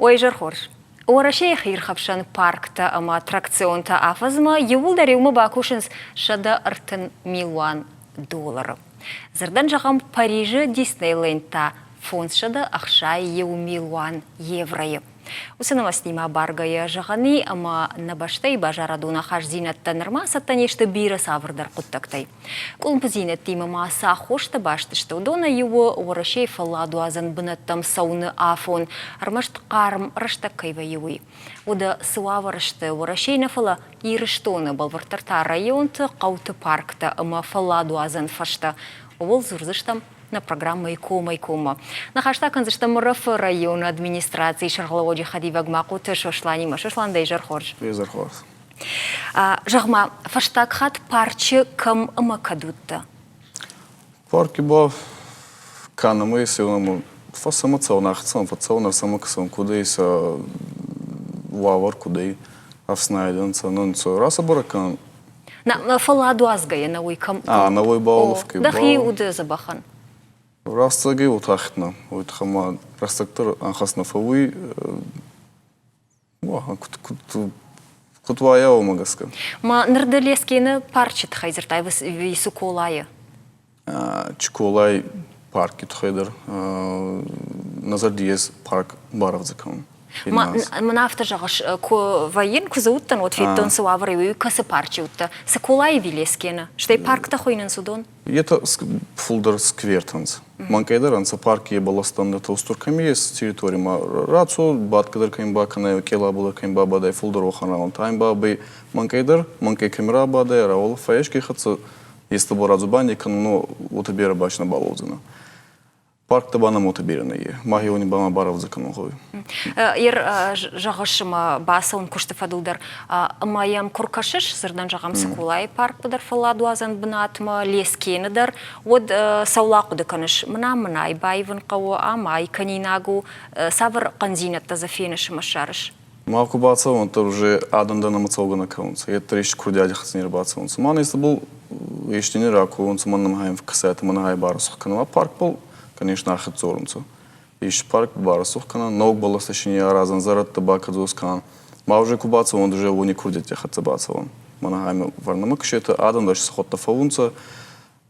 Уӕ изӕр хорз! Уӕрӕсейы хиирхӕфсӕн парктӕ ӕмӕ аттракционтӕ афӕдзмӕ иууылдӕр иумӕ бакусынц 130 милуан доллары. Дзырдӕн зӕгъӕм, Парижы Диснейленд та 561 милуан евройы. Уыцы нымӕцтимӕ баргӕйӕ зӕгъӕн и, ӕмӕ нӕ бӕстӕйы базарадон ахастдзинӕдтӕ нырма цӕттӕ не сты бирӕ цавӕрдӕр хъуыддӕгтӕй. Къуылымпыдзинӕдтимӕ ма цы аххостӕ баст сты, уыдонӕй иу у Уӕрӕсейы фӕлладуадзӕн бынӕттӕм цӕуыны афон, ӕрмӕст хъарм рӕстӕг кӕй вӕййы, уый. Уӕдӕ цы уавӕры сты Уӕрӕсейы нӕ, фӕлӕ Ирыстоны, бӕлвырддӕр та районты, хъӕуты парктӕ ӕмӕ фӕлладуадзӕн фӕзтӕ, ууыл дзурдзыстӕм нӕ программӕйы комӕй-коммӕ. Ныхас та кӕндзыстӕм РФ-ы районы администрацийы сӕргълӕууӕджы хӕдивӕг Махъоты Сосланимӕ. Сослан, дӕ изӕр хорз. Изӕр хорз. Зӕгъ-ма, фӕстаг хатт парчы кӕм ӕмӕ кӕд уыдтӕ? Парки ба кӕнӕмӕ сеунӕмӕ фӕсӕмӕ цӕун, ӕхцӕун, фӕццӕун, ӕрсӕмӕ кӕсун, куд ӕй сӕ уавӕр, куд ӕй ӕфснайдӕнцӕ, нӕ рацӕбӕрӕг кӕнӕн. Нӕ, фӕлладуадзгӕйӕ нӕ уый кӕм? А, нӕ уой баулӕфгӕй. Дӕхи уды дзӕбӕхӕн. Рӕстӕгӕй утӕхт нӕ, уой туххӕй ма рӕстӕгдӕр ӕнхӕст нӕ фӕууй. Куыд уайа, уымӕ гӕсгӕ. Ма ныр дӕ Лескены парчы тыххӕй дзырдтай Чиколайы? Чиколай парки тыххӕй дӕр нӕ зӕрди ес парк барӕвдзӕ кӕнун. Мӕн афтӕ зӕгъыс, куы вӕййын, куы дзы уыдтӕн, уӕд федтон, цы уавӕры уый, кӕцы парчы уыдтӕ? Цыколайы ӕви Лескены? Стӕй парктӕ хуыйнынц уыдон? Етӕ фулдӕр сквертӕ нцӕ. Мӕнкъӕй дӕр ӕнцӕ парки бӕлӕстӕн устур кӕми ес территоримӕ рацо, бадгӕ дӕр кӕми бакӕнай, къелабӕл дӕр кӕми бабадай, фулдӕр уӕхӕн рауӕнтӕ. Ам бабӕй мӕнкъӕй дӕр, мӕнкъӕй кӕми рабадай, рауолӕфай еске хӕццӕ естӕбӕл радзубанди кӕнун, уотӕ берӕ бач нӕ балӕудзӕнӕ. Парктӕ ба нӕм уотӕ берӕ нӕййе. Мӕхеуони ба ма барӕвдзӕ кӕнун гъӕуй. Ер зӕгъыс ӕмӕ бацӕуын куысты фӕдыл дӕр. Ӕмӕ йӕм куы ркӕсыс, дзырдӕн зӕгъӕм, Цыколайы паркмӕ дӕр фӕлладуадзӕн бынатмӕ, Лескены дӕр, уӕд цӕуыл ахъуыды кӕныс? Мына мынӕй баивын хъӕуы, ам ай кӕнинаг у, цавӕр хъӕндзинӕдтӕ дзы феныс ӕмӕ ссарыс? Ма ку бацӕуӕн, дӕр уже адӕм дӕр нӕмӕ цӕугӕ нӕ кӕнунцӕ. Етӕ ести курдиади хӕццӕ не рбацӕунцӕ. Ма нецӕбӕл ести не ракорунцӕ, мӕн нӕмӕ кӕсӕтӕ, мӕн хай барасух кӕнӕ. А паркбӕл, конечно, ахид дзорунцӕ. Ис парк барасух кӕнӕн, ног бӕлӕстӕ си не аразӕн, зӕрӕдтӕ бакӕдзос кӕнӕн. Ма уже ку бацӕуӕн, уже уони курдиӕтти хӕццӕ бацӕуӕн. Мӕнӕ хаймӕ вӕрнӕмӕ кӕсетӕ, адӕм дӕр сӕхуӕдтӕ фӕуунцӕ,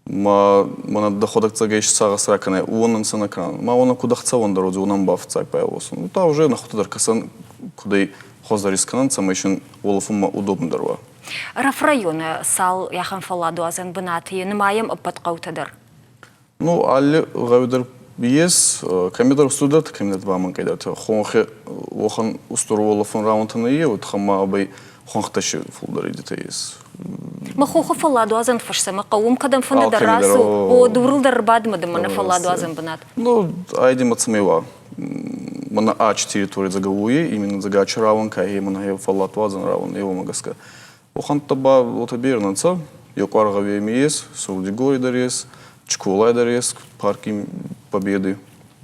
ма мӕнӕ дӕхуӕдӕг цӕгӕй сагъӕс ракӕнай, уонӕн сӕ нӕ кӕнӕн. Ма уонӕн куд ӕхцӕуӕндӕр уодзӕй, уонӕн ба фиццаг байуосун. Удта уже нӕхуӕдтӕ дӕр кӕсӕн, кудӕй хуӕздӕр искӕнӕн, цӕмӕй син уолӕфунмӕ удобндӕр уа. Ӕрӕфы районы цал ахӕм фӕлладуадзӕн бынаты нымайӕм ӕппӕт хъӕутӕ дӕр? Ну, алли гъӕуи дӕр ес, кӕмидӕр устурдӕртӕ, кӕмидӕр ба мӕнкъӕйдӕртӕ. Хонхи уӕхӕн устур уолӕфӕн рауӕнтӕ нӕййе, уотӕ ма абӕй хуӕнхтӕ си фулдӕр идетӕ ес. Мӕ хохы фӕлладуадзӕн фӕстӕмӕ хъӕуы, уым кӕдӕм фӕнды дӕр рацу, о, дурыл дӕр ӕрбадмӕ дын мӕнӕ фӕлладуадзӕн бынат. Ну, айдемӕ цӕмӕй уа. Мӕнӕ ачи территори дзӕгӕуйи, именно дзӕгачи рауӕн кайхе мӕнӕ фӕлладуадзӕн рауӕн, еуомӕ гӕсгӕ. Уӕхӕнттӕ ба уотӕ берӕ нӕ нцӕ. Еу къуар гъӕуеми ес, Сурдигори дӕр ес, Чиколай дӕр ес, парки Победы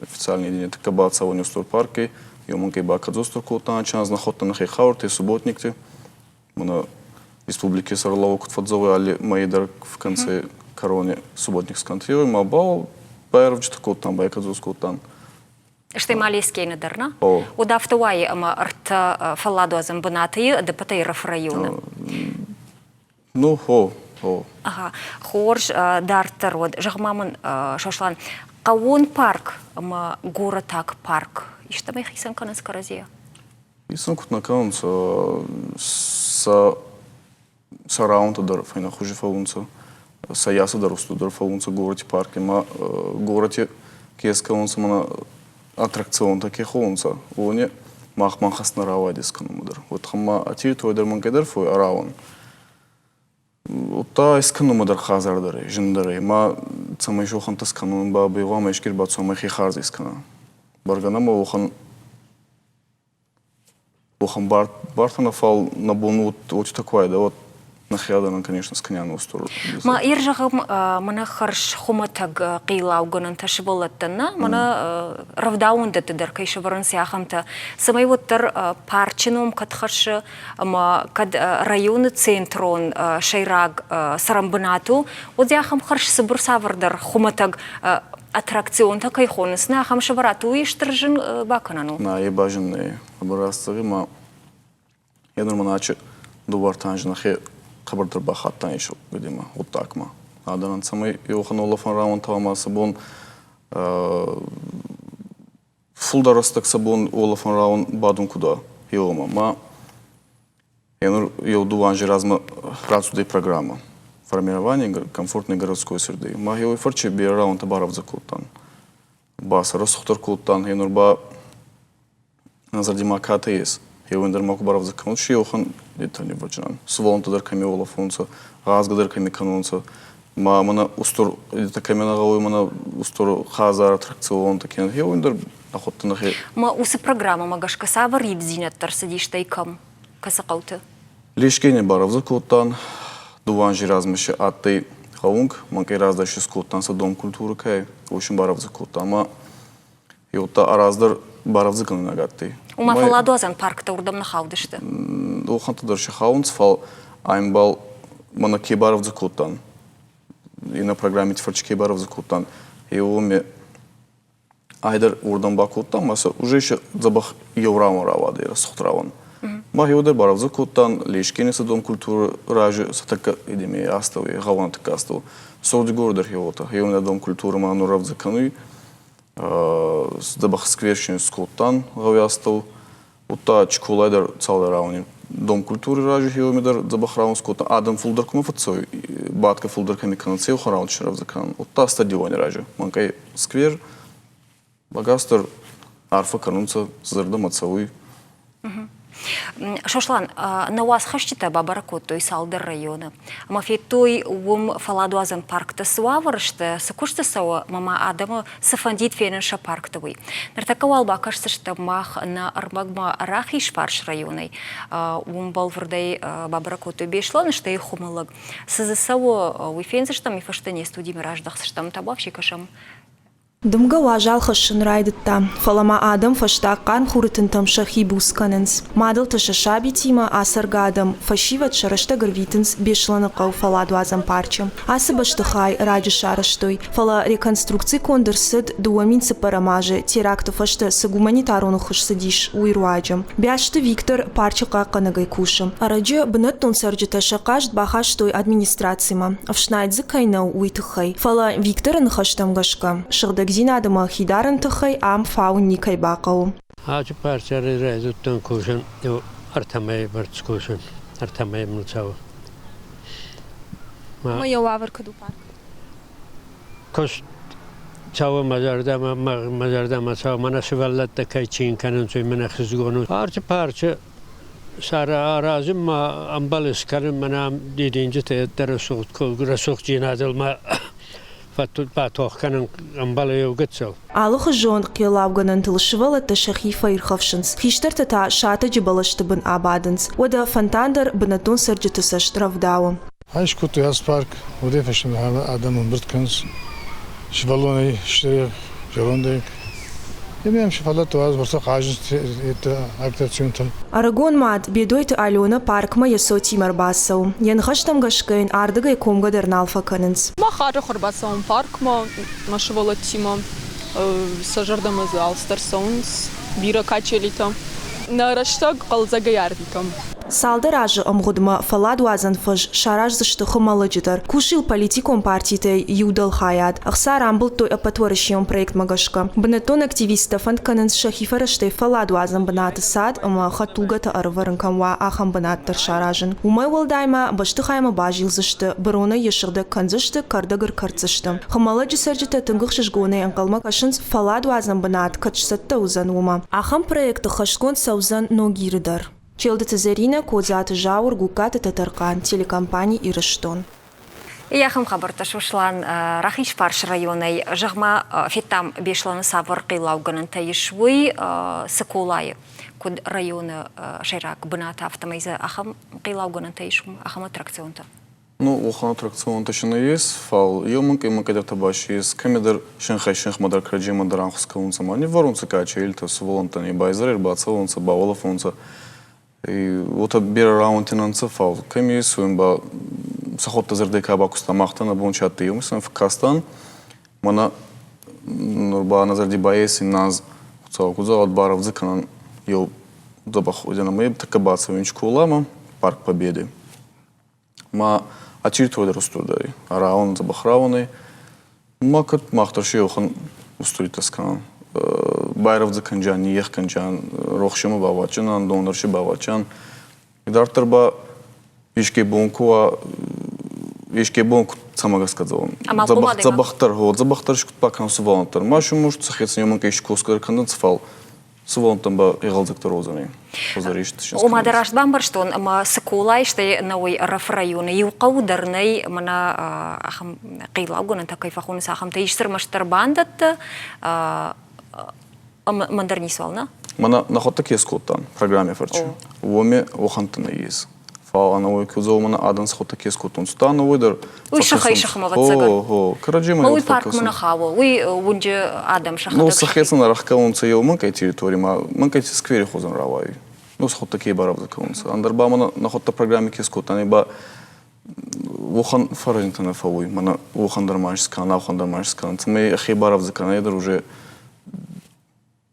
официальный дин тӕккӕ бацӕуӕни устур парки. Еумӕнкъей бакӕдзостур кодтан ачанз нӕхуӕдтӕ нӕхе хауӕртӕ, субботникти. Мӕнӕ республики сӕргълӕууӕг куд фӕдздзӕуй алли мӕйи дӕр в конце кӕрони субботник сконтрируй, ма бал байрӕвджитӕ кодтан, байкӕдзос кодтан. Стӕй ма Лескены дӕр, нӕ? Уӕд афтӕ уайы, ӕмӕ ӕртӕ фӕлладуадзӕн бынаты ӕдӕппӕтӕй Ӕрӕфы районы. Ну, хо, хо. Ага, хорз, дарддӕр уӕд. Зӕгъ-ма мын, Сослан, хъӕууон парк ӕмӕ горӕтаг парк истӕмӕй хицӕн кӕнынц кӕрӕдзийӕ? Хицӕн куыд нӕ кӕнынц, сӕ сӕ рауӕнтӕ дӕр фӕйнӕхузи фӕуунцӕ, сӕ ясӕ дӕр устурдӕр фӕуунцӕ горӕти парки ма горӕти ке скӕнунцӕ мӕнӕ аттракционтӕ ке хонунцӕ, уони мах ма хӕснӕ рауайдес кӕнунмӕ дӕр. Уотӕ ма территорий дӕр мӕнгӕй дӕр фой рауӕн. Удта искӕнунмӕ дӕр хъазардӕр ӕй, зиндӕр ӕй. Ма цӕмӕй сохӕнтӕ скӕнун ба гъуамӕ еске ӕрбацӕуа ӕма хе харз искӕна. Бӕргӕ нӕмӕ уӕхӕн уӕхӕн бартӕ нӕ, фал нӕ бон уотитӕ ку уайдӕ, уӕд. Нӕхи адӕмӕн, конечно, скӕнӕн устур. Ма ир зӕгъӕм, мӕнӕ хӕрз хуымӕтӕг хъилаугӕнӕнтӕ сывӕллӕттӕн нӕ, мӕнӕ рӕвдауӕндӕтты дӕр кӕй сӕвӕрынц ахӕмтӕ, цӕмӕй уӕддӕр парчы ном кӕд хӕссы ӕмӕ кӕд районы центрон сӕйраг цӕрӕнбынат у, уӕд ахӕм хӕрз цыбыр цавӕрдӕр хуымӕтӕг аттракционтӕ кӕй хонынц, нӕ ахӕм сӕвӕрат, уый стыр зын бакӕнӕн у. Нӕ, е базын нӕй. Раст ма Е нур мӕнӕ дууӕртӕ нӕхе хъӕбӕрдӕр бахаттан ис гъудимӕ, гъуддагмӕ. Адӕнӕн цӕмӕй еуӕхӕн уолӕфӕн рауӕнтӕ ӕма сӕ бон фулдӕр рӕстӕг сӕ бон уолӕфӕн рауӕн бадун куд уа, еуемӕ. Ма е нур еу дууӕ анзи размӕ рацудӕй программӕ формирование комфортной городской среды. Ма еуей фӕрчи берӕ рауӕнтӕ барӕвдзӕ кодтан. Ба сӕ рӕсугъддӕр кодтан, е нур ба зӕрди ма катӕ ес. Еуен дӕр ма ку барӕвдзӕ кӕнун, си еуӕхӕн етӕ ниввӕрджинан. Сувӕллӕнттӕ дӕр кӕми уолӕфунцӕ, гъазгӕ дӕр кӕми кӕнунцӕ. Ма мӕнӕ устур етӕ кӕми нӕ гъӕуй, мӕнӕ устур хӕдзар аттракционтӕ кенӕ еуен дӕр ӕхуӕдтӕ нӕхе. Ма уыцы программӕмӕ гӕсгӕ цавӕр ивддзинӕдтӕ ӕрцыдис, стӕй кӕм, кӕцы хъӕуты? Лескени барӕвдзӕ кодтан. Дууӕ анзи размӕ си адтӕй гъӕунг, мӕнкъей раздӕр си скодтан сӕ дом культуры кӕй, уой син барӕвдзӕ кодтан. Ӕма Еудта раздӕр барӕвдзӕгӕнӕг адтӕй. Ома фӕлладуадзӕн парктӕ уырдӕм нӕ хаудысты? Охӕнтӕ дӕр сӕ хауынц, фал ӕмбал мӕнӕ ке барӕвдзӕ кодтан, иннӕ программити фӕрчи ке барӕвдзӕ кодтан, еуоми айдӕр уордӕм бакодтам, ма сӕ уже еще дзӕбӕх еу рауӕн рауадӕй, рӕсугъд рауӕн. Мах еудӕр барӕвдзӕ кодтан Лешкини сӕ дом культуры рази сӕ тӕккӕ идеме астӕу, гъӕуӕн тӕккӕ астӕу. Сордигор дӕр хеуотӕ, еунӕ дом культуры ма нур рӕвдзӕ кӕнуй, дзӕбӕх сквершин скодтан гъӕуи астӕу. Удта Чиколай дӕр цалдӕр рауӕни дом культуры рази хеуеми дӕр дзӕбӕх рауӕн скодтан. Адӕм фулдӕр кумӕ фӕццӕуй, бадгӕ фулдӕр кӕми кӕнунцӕ, еу рауӕн рӕвдзӕ кӕнун. Удта стадиони рази. Мӕнкъӕй сквер багас дӕр арфӕ кӕнунцӕ, зӕрдӕмӕ цӕуй. Сослан, нӕ уацхӕсджытӕ бабӕрӕг кодтой цалдӕр районы ӕмӕ федтой, уым фӕлладуадзӕн парктӕ цы уавӕры сты, цы куысты цӕуы ӕмӕ ма адӕмы цы фӕндид фенын сӕ паркты, уый. Ныртӕккӕ уал бакӕсдзыстӕм мах нӕ ӕрмӕгмӕ Рахизфарс районӕй. Уым бӕлвырдӕй бабӕрӕг кодтой Беслӕны, стӕй Хуымӕллӕг. Цы дзы цӕуы, уый фендзыстӕм, уый фӕстӕ не студимӕ раздӕхдзыстӕм. Табуафси кӕсӕм. Дымгӕ уазал хӕссын райдыдта, фӕлӕ ма адӕм фӕстаг хъарм хуры тынтӕм сӕхи буц кӕнынц. Мадӕлтӕ сӕ сабитимӕ, ацӕргӕ адӕм, фӕсивӕд сӕ рӕстӕг ӕрвитынц Беслӕныхъӕуы фӕлладуадзӕн парчы. Ацы бӕстыхай раджы сарӕзтой, фӕлӕ реконструкци конд ӕрцыд 2004 азы теракты фӕстӕ цы гуманитарон ӕххуыс цыдис, уый руаджы. Бясты Виктор парчы хъахъхъӕнӕгӕй кусы. Ӕрӕджы бынӕттон цӕрджытӕ сӕ хъаст бахастой администрацимӕ, ӕфснайд дзы кӕй нӕу, уый тыххӕй. Фӕлӕ Викторы ныхӕстӕм гӕсгӕ, сыгъдӕгдзинад ӕмӕ хидарыны тыххӕй ам фауын никӕй бахъӕуы. Ацы партияйы райдыдтон кусын ӕртӕ мӕйы бӕрц кусын, ӕртӕ мӕйы мыл цӕуы. Ӕмӕ йӕ уавӕр куыд у парк? Куыст цӕуы мӕ зӕрдӕмӕ, мӕ зӕрдӕмӕ цӕуы, мӕнӕ сывӕллӕттӕ кӕй цин кӕнынц, уый мын ӕхсызгон у. Арты парчы аразын ма ӕмбӕлы скӕнын мӕнӕ дидинджытӕ рӕсугъддзинадыл ма батох кӕнын ӕмбӕлы иу гыццыл. Алыхуызон хъеллаугӕнӕнтыл сывӕллӕттӕ сӕхи фӕирхӕфсынц, хистӕртӕ та сатӕджы бӕлӕсты бын абадынц. Уӕдӕ фонтан дӕр бынӕттон цӕрджыты цӕст рӕвдауы. Ӕз кодтой ацы парк, уӕдӕй фӕстӕмӕ адӕм ӕмбырд кӕнынц сывӕллонӕй, стӕй зӕрондӕй. Ӕмӕ сывӕллӕттӕ уарзынц хъазынц аттракционтӕ. Ӕрыгон мад Бедойты Аленӕ паркмӕ йӕ цотимӕ ӕрбацӕуы. Йӕ ныхӕстӕм гӕсгӕ йын ардыгӕй комгӕ дӕр нал фӕкӕнынц. Мах арӕх ӕрбацӕуӕм паркмӕ мӕ сывӕллӕттимӕ. Сӕ зӕрдӕмӕ дзы алцыдӕр цӕуынц, бирӕ качелитӕ. Нӕ рӕстӕг хъӕлдзӕгӕй арвитӕм. Цалдӕр азы ӕмгъуыдмӕ фӕлладуадзӕн фӕз сараздзысты Хуымӕллӕджы дӕр. Кусы йыл политикон партитӕй иу дӕлхайад. Ӕхца рамбылдтой ӕппӕтуӕрӕсейон проектмӕ гӕсгӕ. Бынӕттон активисттӕ фӕнд кӕнынц сӕхи фӕрӕзтӕй фӕлладуадзӕн бынаты цад ӕмӕ хӕдтулгӕтӕ ӕрывӕрын кӕм уа, ахӕм бынат дӕр саразын. Уымӕй уӕлдай ма бӕстыхаймӕ базилдзысты, быронӕй йӕ сыгъдӕг кӕндзысты, кӕрдӕг ӕркӕрддзысты. Хуымӕллӕджы цӕрджытӕ тынг ӕхсызгонӕй ӕнхъӕлмӕ кӕсынц, фӕлладуадзӕн бынат кӕд сцӕттӕ уыдзӕн, уымӕ. Ахӕм проекты хӕсгонд цӕудзӕн Ногиры дӕр. Челдыты Зӕринӕ, Кодзаты Зауыр, Гугкаты Тӕтӕрхъан, телекомпани «Ирыстон». Ахӕм хабӕрттӕ Сослан Рахизфарсы районӕй, зӕгъ-ма, федтам Беслӕны цавӕр хъеллаугӕнӕнтӕ ис, уый Цыколайы, куыд районы сӕйраг бынат, афтӕмӕй дзы ахӕм хъеллаугӕнӕнтӕ ис, ахӕм аттракционтӕ? Ну, уӕхӕн аттракционтӕ си нӕййес, фал еу минкъий минкъийдӕртӕ ба си ес, кӕмидӕр синхӕй-синхмӕ дӕр кӕрӕдземӕ дӕр ӕнхус кӕнунцӕ ма ниввӕрунцӕ качелтӕ, сувӕллӕнттӕн е байзӕр ӕрбацӕунцӕ, бауолӕфунцӕ. Уотӕ берӕ рауӕнти нӕ нцӕ, фал кӕми ес, уин ба сӕхуӕдтӕ зӕрдӕй ка бакуста, махтӕ нӕ бон чи адтӕй, еумӕ сӕ фӕккастан. Мӕнӕ нур ба нӕ зӕрди ба ес наз Хуцау ку зӕгъӕд, барӕвдзӕ кӕнӕн еу дзӕбӕх уодзӕн ӕма е тӕккӕ бацӕуин школамӕ, парк Победы. Ма а территорий дӕр устурдӕр ӕй, рауӕн дзӕбӕх рауӕн ӕй. Ма кӕд мах дӕр си еуӕхӕн устуритӕ скӕнӕн. Байрӕвдзӕ кӕнджан, ниййех кӕнджан, рохсемӕ бауадздзӕнӕн, дон дӕр си бауадздзӕн. Идарддӕр ба еске бон ку уа, еске бон ку цӕмӕ гӕсгӕ дзӕуӕн. Дзӕбӕхдӕр, гъо, дзӕбӕхдӕр си куд бакӕнӕн сувӕллӕнттӕн. Ма си может сӕхецӕн еумӕ искосгӕ дӕр кӕнӕнцӕ, фал сувӕллӕнттӕн ба игъӕлдзӕгдӕр уодзӕнӕй. Ома дӕ раст бамбӕрстон, ӕмӕ Цыколайы стӕй нӕуӕй Ӕрӕфы районы иу хъӕу дӕр нӕй, мӕнӕ ахӕм хъеллаугӕнӕнтӕ кӕй фӕхонынц, ахӕмтӕ ис ӕрмӕстдӕр бандӕттӕ ӕмӕ мӕн дӕр ницуал, нӕ? Мӕнӕ нӕхуӕдтӕ ке скодтан программи фӕрчи, уоми уӕхӕнттӕ нӕййес. Фал ӕнӕуой ку зӕгъун, мӕнӕ адӕн сӕхуӕдтӕ ке скодтонцӕ, та ӕнӕуой дӕр Уый сыхӕй сыхмӕ, ӕвӕццӕгӕн. Хо, хо, кӕрӕдземӕ Уый паркмӕ нӕ хауы, уый уынджы адӕм сӕхӕдӕг. Ну, сӕхецӕн арӕх кӕунцӕ еу мӕнкъӕй территоримӕ, мӕнкъӕй сквери хузӕн рауайуй. Ну, сӕхуӕдтӕ ке барӕвдзӕ кӕунцӕ. Ӕндӕр ба мӕнӕ нӕхуӕдтӕ программи ке скодтан, ба уӕхӕн фӕрӕзнитӕ нӕ фӕууй. Мӕнӕ уӕхӕн дӕр ма искӕнӕ, уӕхӕн дӕр ма искӕнӕ. Цӕмӕй ӕхе барӕвдзӕ кӕна, е дӕр уже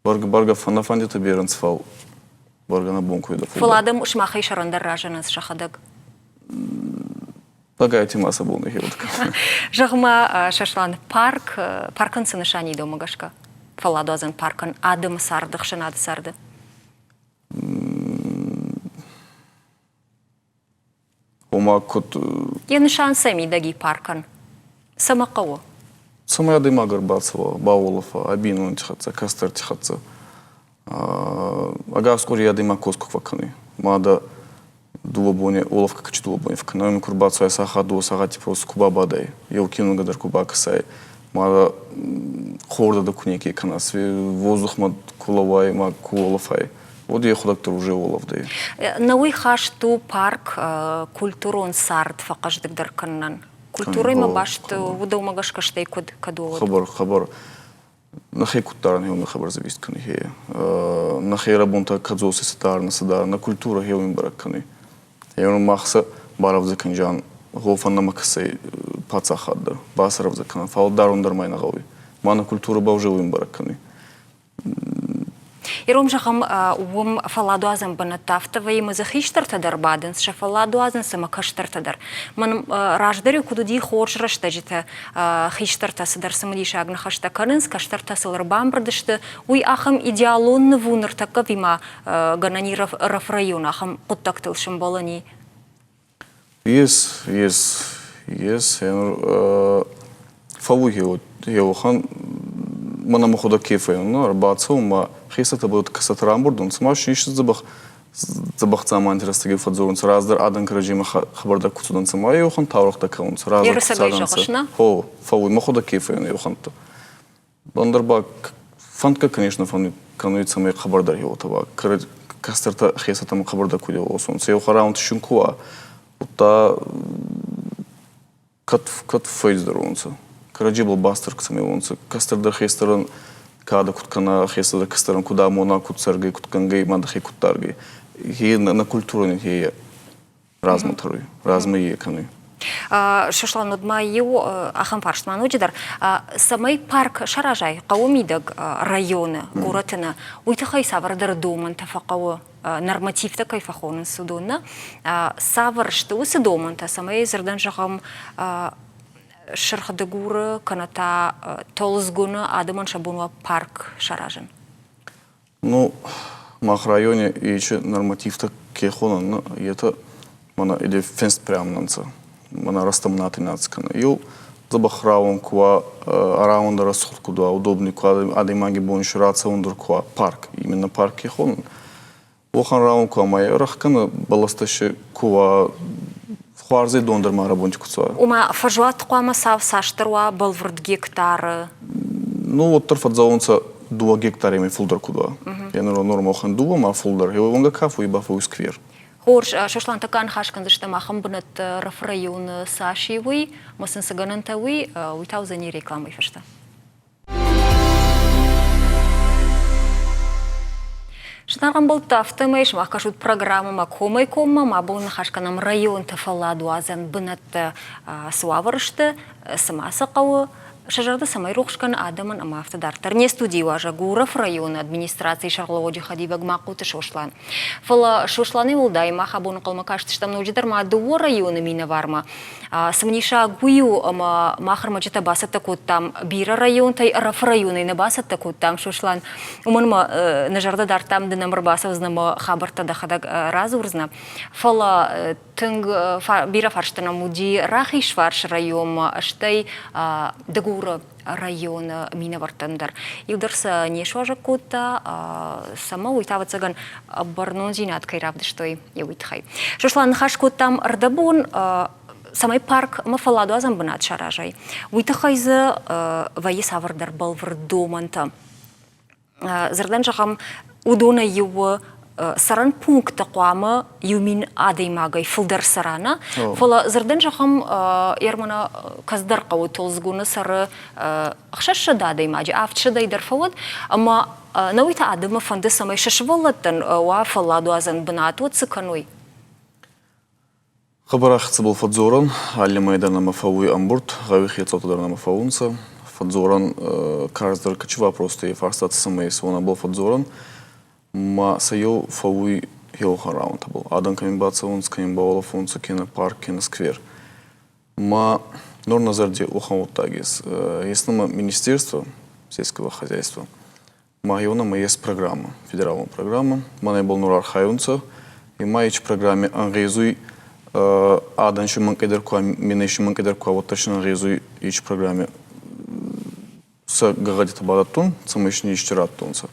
бӕргӕ, бӕргӕ фӕндитӕ берӕ нцӕ, фал бӕргӕ нӕ бон куйда Фал адӕм сымахӕй сӕрӕндӕр разынынц сӕхӕдӕг. Багайти ма сӕ бон хеуд. Зӕгъ-ма, Сослан, парк, паркӕн цы нысан и дӕумӕ гӕсгӕ? Фӕлладуадзӕн паркӕн адӕмы царды, ӕхсӕнады царды? Ома куыд... Йӕ нысан сӕ мидӕг и паркӕн. Цӕмӕ хъӕуы? Цӕмӕй адӕймаг ӕрбацӕуа, бауолӕфа, ӕ бийнонти хӕццӕ, кӕстӕрти хӕццӕ. Ӕгас къури адӕймаг косгӕ фӕккӕнуй. Мадӕ дууӕ бони, уолӕфгӕ кӕчи дууӕ бони фӕккӕнуй, ку рбацӕуай сахат, дууӕ сахати просто ку бабадай, еу кинонугӕ дӕр ку бакӕсай, мадӕ хордӕ дӕ ку неке кӕна, воздухмӕ ку лӕууай ма ку уолӕфай, уӕд ехуӕдӕг дӕр уже уолӕфдӕй. Науи хаст у парк культурон цард фӕхъӕздыгдӕр кӕнынӕн. Культурӕимӕ баст уыдонмӕ гӕсгӕ стӕй куыд кӕд уод? Хабар, хабар. Нӕхе куд дарӕн, хеуни хабар завист кӕнуй хе. Нӕхе рӕбунтӕ кӕдзоси цы дарӕн, цы дарӕн, нӕ культурӕ хеуин бӕрӕг кӕнуй. Еу мах сӕ барӕвдзӕ кӕнджан, гъофӕн нӕмӕ кӕсӕй паддзахад дӕр, басӕрӕвдзӕ кӕнӕн, фал дарун дӕр ма нӕ гъӕуй. Ма нӕ культурӕ ба уже уин бӕрӕг кӕнуй. Ирон зӕгъӕм, уым фӕлладуадзӕн бынӕттӕ афтӕ вӕййы ӕмӕ дзы хистӕртӕ дӕр бадынц, сӕ фӕллад уадзынц ӕмӕ кӕстӕртӕ дӕр. Мӕн раздӕр-иу куыд уыди хорз рӕстӕджытӕ, хистӕртӕ цыдӕр цымыдисаг ныхӕстӕ кӕнынц, кӕстӕртӕ сыл ӕрбамбырд сты, уый ахӕм идеалон ныв у ныртӕккӕ ӕви ма гӕнӕн и район ахӕм хъуыддӕгтыл сӕмбӕлӕн и? Ес, ес, ес. Фӕууй еуӕхӕн мӕнӕ мӕхуӕдӕг ке фӕййун, ӕрбацӕун ма хецӕтӕ кӕсӕтӕ рамбурд унцӕ, ма си дзӕбӕх дзӕбӕх дзаманти рӕстӕги фӕдздзорунцӕ, раздӕр адӕн кӕрӕдземӕ хабар дӕр ку цудӕнцӕ, ма еуӕхӕн таурӕхътӕ кӕнунцӕ, раздӕр ку цардӕнцӕ. Хо, фӕууй мӕхуӕдӕг ке фӕййун еуӕхӕнттӕ. Ӕндӕр ба фӕндгӕ, конечно, кӕнуй, цӕмӕй хъӕбӕрдӕр еуотӕ ба. Кӕстӕртӕ хецӕтӕмӕ хъӕбӕрдӕр ку еуосонцӕ. Еу хӕраунти син ку уа, удта кӕд, кӕд фӕйздӕр уонцӕ. Кӕрӕдзебӕл бастӕр цӕмӕй уонцӕ. Кӕстӕр дӕр хестӕрӕн кадӕ куд кӕна, хестӕр дӕр кӕстӕрӕн куд амона, куд цӕргӕй, куд кӕнгӕй, ма дӕхе куд даргӕй. Хе нӕ культурӕн хе размӕ тӕруй, размӕ е кӕнуй. Сослан, уӕд ма иу ахӕм фарст ма ноджыдӕр. Цӕмӕй парк саразай хъӕуы мидӕг районы, горӕты нӕ, уый тыххӕй цавӕрдӕр домӕнтӕ фӕхъӕуы, нормативтӕ кӕй фӕхонынц, уыдон нӕ? Цавӕр сты уыцы домӕнтӕ, цӕмӕй дзырдӕн зӕгъӕм, Сырх Дыгуры кӕнӕ та Толдзгуны адӕмӕн сӕ бон уа парк саразын? Ну, мах райони ечи нормативтӕ ке хонӕн, етӕ мӕнӕ или финст прямо нцӕ. Мӕнӕ рӕстӕмнати нац кӕнӕ. Еу дзӕбӕх рауӕн ку уа, рауӕн дӕр рӕсугъд куд уа, удобный ку адӕймаги бон ис рацӕун дӕр ку уа, парк, именно парк ке хонӕн. Уӕхӕн рауӕн ку уа, ма рӕхгӕнӕ бӕлӕстӕ си ку уа, Хуарзӕй дон дӕр ма рӕбунти ку цӕуа. Ома фӕзуат хъуамӕ цасдӕр уа бӕлвырд гектары? Ну, уӕддӕр фӕдзӕуонцӕ дууӕ гектаремӕй фулдӕр куд уа. Е нормохан дууӕ ма фулдӕр. Еуӕнгӕ кафуй ба фӕууй сквер. Хорз, Сослан, тӕккӕ аныхас кӕндзыстӕм ахӕм бынӕтты Ӕрӕфы районы цас и, уый, ӕмӕ сын цы гӕнӕнтӕ уый, уый та уыдзӕни рекламӕйы фӕстӕ. Зынаргъ ӕмбӕлттӕ, афтӕмӕй сымах кӕсут программӕмӕ комӕй-коммӕ. Мӕ бон ныхас кӕнӕм районты фӕлладуадзӕн бынӕттӕ цы уавӕры сты, цы ма сӕ хъӕуы, сӕ зӕрдӕ цӕмӕй рухс кӕны адӕмӕн ӕмӕ афтӕ дарддӕр. Не студийы уазӕг у Ӕрӕфы районы администрацийы сӕргълӕууӕджы хӕдивӕг Махъоты Сослан. Фӕлӕ Сосланӕй уӕлдай мах абон ӕнхъӕлмӕ кастыстӕм ноджыдӕр ма дыууӕ районы минӕвармӕ. Цымыдисаг уый у, ӕмӕ мах ӕрмӕджытӕ бацӕттӕ кодтам бирӕ районтӕй, Ӕрӕфы районӕй нӕ бацӕттӕ кодтам, Сослан. Уымӕн ӕмӕ нӕ зӕрдӕ дардтам, ды нӕм ӕрбацӕудзынӕ ӕмӕ хабӕрттӕ дӕхӕдӕг радзурдзынӕ. Фӕлӕ тынг бирӕ фарстытӕ нӕм уыди Рахизфарсы районмӕ, стӕй Дыгуры районы минӕвӕрттӕн дӕр. Иу дӕр сӕ не суазӕг кодта, цӕмӕ уый та, ӕвӕццӕгӕн, бӕрнондзинад кӕй равдыстой, уый тыххӕй. Сослан, ныхас кодтам ӕрдӕбон, цӕмӕй парк ӕмӕ фӕлладуадзӕн бынат саразай, уый тыххӕй дзы вӕййы цавӕрдӕр бӕлвырд домӕнтӕ. Дзырдӕн зӕгъӕм, уыдонӕй иу у цӕрӕн пункты хъуамӕ 1000 адӕймагӕй фылдӕр цӕра, нӕ? Фӕлӕ дзырдӕн зӕгъӕм, Ермана кӕцыдӕр хъӕуы Толдзгуны цӕры 600 адӕймаджы, авдсӕдӕй дӕр фӕуӕд, ӕмӕ науи та адӕмы фӕнды, цӕмӕй сӕ сывӕллӕттӕн уа фӕлладуадзӕн бынат, уӕд цы кӕной? Хъӕбӕр ӕхцӕбӕл фӕдздзорӕн, алли мӕй дӕр нӕмӕ фӕууй ӕмбурд, гъӕуи хецӕуттӕ дӕр нӕмӕ фӕуунцӕ. Фӕдздзорӕн карздӕр кӕчи вопростӕ, фарстатӕ цӕмӕй ес, уонӕбӕл фӕдздзорӕн. Ма сӕ еу фӕууй еуӕхӕн рауӕнтӕбӕл. Адӕн кӕми бацӕунцӕ, кӕми бауолӕфунцӕ, кенӕ парк, кенӕ сквер. Ма нур нӕ зӕрди уӕхӕн гъуддаг ес. Ес нӕмӕ Министерство сельского хозяйства. Ма ес программа, федералон программа. Мӕнӕ нур архайунцӕ. Ма ечи программе ӕнгъезуй адӕн си мӕнкъедӕр ку минӕ си мӕнкъедӕр ку уӕддӕр си ӕнгъезуй ечи программе сӕ гӕгъӕдитӕ бадӕттун, цӕмӕй син ести раттонцӕ.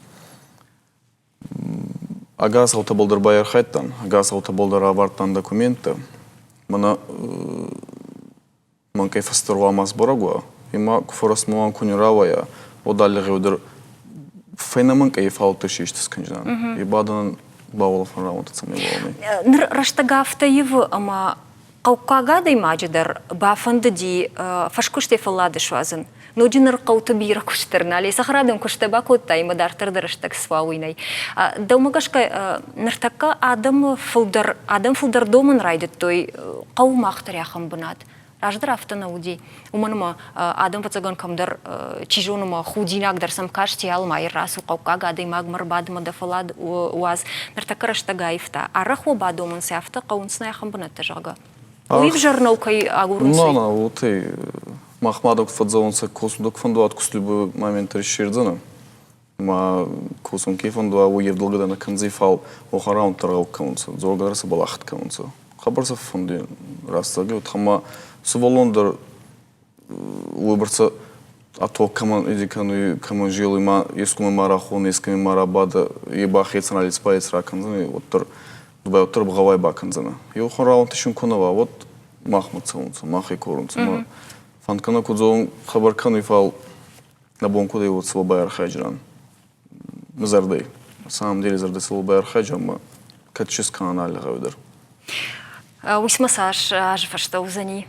Ӕгас гъӕутӕбӕл дӕр байархайдтан, ӕгас гъӕутӕбӕл дӕр равардтан документтӕ. Мӕнӕ мӕнкъӕй фӕстӕр уа ма сбӕрӕг уа, ема ку фӕрӕстмӕ ку не рауайа, уӕд алли гъеу дӕр фӕйнӕ мӕнкъӕй фаудтӕ систы скӕнджынӕн. И бадӕн бауолӕфӕн рауӕнтӕ цӕмӕй уа. Ныр рӕстӕг афтӕ ивы, ӕмӕ хъӕуккаг адӕймаджы дӕр бафӕндыди фӕскуыстӕй фӕллад суадзын. Ноджы ныр хъӕуты бирӕ куыст дӕр нал и. Цӕхӕрадон куыстӕ бакодтай ӕмӕ дарддӕр дӕр рӕстӕг суа, уый нӕй. Дӕумӕ гӕсгӕ ныртӕккӕ адӕмы фылдӕр, адӕм фылдӕр домын райдыдтой хъӕуы мах дӕр ахӕм бынат. Раздӕр афтӕ нӕ уыди. Уымӕн ӕмӕ адӕм ӕвӕццӕгӕн кӕмдӕр, чи зоны ма худинаг дӕр сӕм касти, алма рацу хъӕуккаг адӕймагмӕ ӕрбадмӕ дӕ фӕллад уадз. Ныртӕккӕ рӕстӕг аивта. Арӕх уӕ бадомынц афтӕ хъӕуынц нӕ ахӕм бынӕттӕ, зӕгъгӕ. Уый ӕвзӕр нӕу кӕй агурынц. На, на, вот и мах ма док фӕдзӕуынцӕ косудок фӕндуат куст любой момент иссердзӕнӕ. Ма косун ке фӕндуа, уой евдолгӕ дӕр нӕ кӕндзӕй, фал уӕхӕн раундтӕ рагъӕу кӕнунцӕ, дзоргӕ дӕр сӕбӕл ахид кӕнунцӕ. Хъӕбӕр сӕ фӕндуй рӕстӕги, уотӕ сувӕллон дӕр уойбӕрцӕ а тог кӕмӕн иди кӕнуй, кӕмӕн зелуй, ма ескумӕ ма рахонӕ, ескӕми ма рабадӕ, е ба хецӕн алицбалиц ракӕндзӕнӕй, уӕддӕр уӕддӕр гъӕуай бакӕндзӕнӕ. Еухон рауӕнтӕ син ку нӕ уа, уӕд махмӕ цӕунцӕ, махӕй корунцӕ. Ма фӕнд кӕнӕ ку дзорун хабар кӕнуй, фал нӕ бон куд ӕй, уӕд цӕбӕл байархайдзинан зӕрдӕй. На самом деле зӕрдӕ цӕбӕл байархайдзӕн, ӕма кӕд чес кӕнӕн алли гъӕуи дӕр. Уый цас азы фӕстӕ уыдзӕни?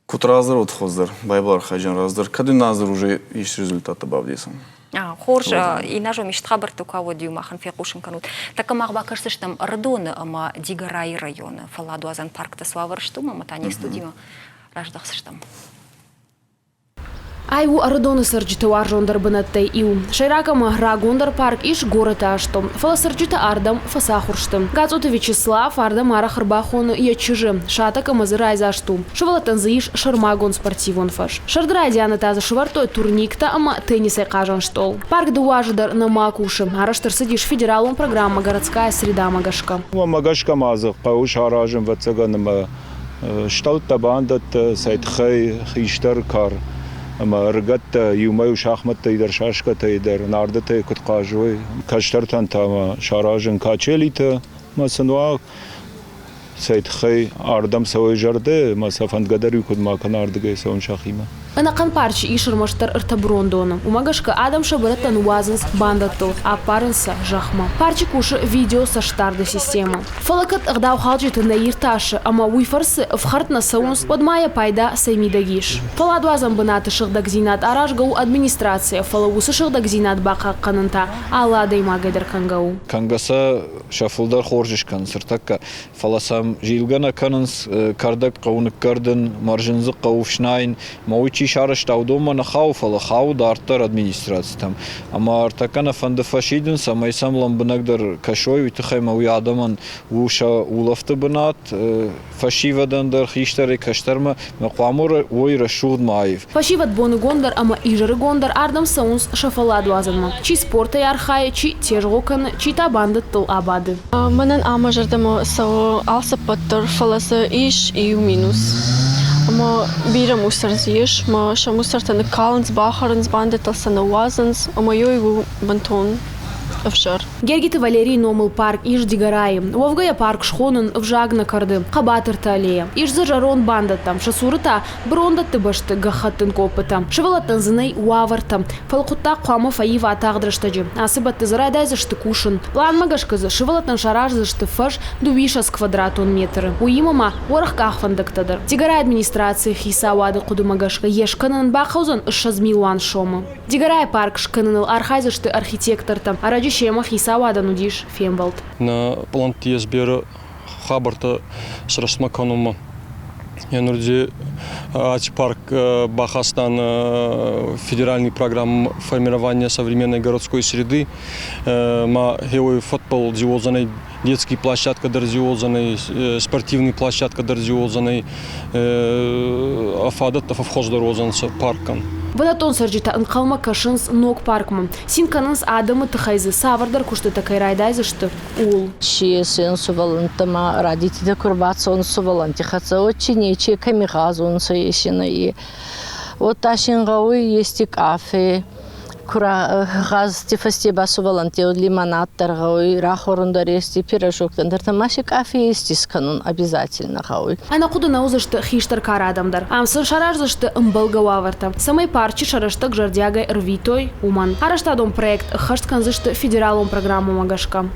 Куыд раздӕр уыд хуыздӕр, Байбал архайджын раздӕр, кӕд ын азыр уже ис результаттӕ бавдисын. Хорз, иннӕ исты хабӕрттӕ куы уӕд-иу махӕн фехъусын кӕнут. Тӕккӕ мах бакӕсдзыстӕм Ӕрыдоны ӕмӕ Дигорайы районы фӕлладуадзӕн паркты цы уавӕр сты, уымӕ ӕмӕ та не студимӕ раздӕхдзыстӕм. Ай у Ӕрыдоны цӕрджыты уарзондӕр бынӕттӕй иу. Сӕйраг ӕмӕ рагондӕр парк ис горӕты астӕу, фӕлӕ цӕрджытӕ ардӕм фӕцахуыр сты. Гацъоты Вячеслав ардӕм арӕх ӕрбахоны йӕ чызджы, сатӕг ӕмӕ дзы райдзаст у. Сывӕллӕттӕн дзы ис сӕрмагонд спортивон фӕз. Сӕрды райдианы та дзы сӕвӕрдтой турниктӕ ӕмӕ теннисӕй хъазӕн стъол. Парк дыууӕ азы дӕр нӕма кусы. Арӕзт ӕрцыдис федералон программӕ «Городская среда»-мӕ гӕсгӕ. Уымӕ гӕсгӕ ма дзы хъӕуы саразын, ӕвӕццӕгӕн, ӕмӕ Стӕлттӕ, бандӕттӕ, сӕ тыххӕй хистӕр кар ӕмӕ ӕрыгӕттӕ иумӕ-иу шахмӕттӕй дӕр, шашкӕтӕй дӕр, нардытӕй куыд хъазой. Кӕстӕртӕн та ма саразын качелитӕ ӕмӕ сын уа. Цӕй тыххӕй ардӕм цӕуой зӕрдӕ ӕмӕ сӕ фӕндгӕ дӕр-иу куыд ма кӕна ардыгӕй цӕуын сӕхимӕ. Ӕнӕхъӕн парчы ис ӕрмӕстдӕр ӕртӕ брондоны. Уымӕ гӕсгӕ адӕм сӕ бырӕттӕ ныууадзынц бандӕттыл, ӕппарынц сӕ зӕхмӕ. Парчы кусы видеоцӕстдарды системӕ. Фӕлӕ кӕд ӕгъдаухалджыты нӕ иртасы ӕмӕ уый фӕрцы ӕфхӕрд нӕ цӕуынц, уӕд ма йӕ пайда цӕй мидӕг ис? Фӕлладуадзӕн бынаты сыгъдӕгдзинад аразгӕ у администрацийӕ, фӕлӕ уыцы сыгъдӕгдзинад бахъахъхъӕнын та алы адӕймагӕй дӕр кӕнгӕ у. Кӕнгӕ сӕ сӕ фылдӕр хорз скӕнынц ӕртӕккӕ, фӕлӕ сӕм зилгӕ нӕ кӕнынц, кӕрдӕг хъӕуы ныккӕрдын, мӕрзын дзы хъӕуы фснайын. Ӕмӕ уый чи сарӕзта, уыдонмӕ нӕ хауы, фӕлӕ хауы дарддӕр администрацитӕм. Ӕмӕ ӕртӕккӕ нӕ фӕнды фӕсидын, цӕмӕй сӕм лӕмбынӕгдӕр кӕсой, уый тыххӕй ӕмӕ уый адӕмӕн у сӕ улӕфты бынат, фӕсивӕдӕн дӕр, хистӕрӕй кӕстӕрмӕ, ӕмӕ хъуамӕ уой рӕсугъд ма аив. Фӕсивӕд боныгон дӕр ӕмӕ изӕрыгон дӕр ардӕм цӕуынц сӕ фӕлладуадзӕнмӕ. Чи спортӕй архайы, чи тезгъо кӕны, чи та бандӕттыл абады. Мӕнӕн ӕмӕ зӕрдӕмӕ цӕуы алцыппӕт дӕр, фӕлӕ дзы ис иу минус. Ӕмӕ бирӕ мусор дзы ис, ӕмӕ сӕ мусортӕ ныккалынц, бахӕрынц, бандӕттыл сӕ ныууадзынц, ӕмӕ йой у бынтон ӕвзӕр. Гергиты Валерийы номыл парк ис Дигорайы. Уӕвгӕ йӕ парк схонын ӕвзаг нӕ кӕрды. Хъӕбатырты аллея. Ис дзы зӕронд бандӕттӕ, сӕ цуры та брондӕтты бӕсты гӕххӕттын къоппытӕ. Сывӕллӕттӕн дзы нӕй уавӕртӕ. Фӕлӕ хъуыддаг хъуамӕ фӕива тагъд рӕстӕджы. Ацы бӕтты дзы райдайдзысты кусын. Пъланмӕ гӕсгӕ дзы сывӕллӕттӕн сараздзысты фӕз 32 квадратон метры. Уыимӕ ма уӕрӕх къахвӕндӕгтӕ дӕр. Дигорайы администрацийы хицауады хъуыдымӕ гӕсгӕ йе скӕнынӕн бахъӕудзӕн 20 милуан сомы. Дигорайы парк скӕныныл архайдзысты архитектортӕ. Ӕрӕджы семӕ хицауадӕн уыдис фембӕлд. Нӕ пълӕнтти ес берӕ хабӕрттӕ срӕстмӕ кӕнунмӕ. Енурди аци парк бахастан федеральный программа формирования современной городской среды. Ма хеуой футбол дзиуодзӕнӕй, детский площадка дӕр дзиуодзӕнӕй, спортивный площадка дӕр дзиуодзӕнӕй, фадӕттӕ фӕххуӕздӕр уодзӕнцӕ паркӕн. Бынӕттон цӕрджытӕ ӕнхъӕлмӕ кӕсынц ног паркмӕ. Цин кӕнынц адӕмы тыххӕй дзы цавӕрдӕр куыстытӕ кӕй райдайдзысты, ууыл. Чи син сувӕллӕнттӕмӕ радититӕ ку рбацӕунцӕ сувӕллӕнтти хӕццӕ, чи нечи кӕми гъазунцӕ есенӕй. Уӕдта син гъӕуй ести къафе, гъазти фӕсте ба сувӕллӕнтти лимонад дӕр гъӕуй, рахуӕрун дӕр ести, пирожоктӕ дӕр ма си къафе ести скӕнун обязательно гъӕуй. Ӕнӕхъуыды нӕ уыдзысты хистӕр кары адӕм дӕр. Ам сын сараздзысты ӕмбӕлгӕ уавӕртӕ, цӕмӕй парчы сӕ рӕстӕг зӕрдиагӕй ӕрвитой, уымӕн. Арӕзтадон проект ӕххӕст кӕндзысты федералон программӕмӕ гӕсгӕ.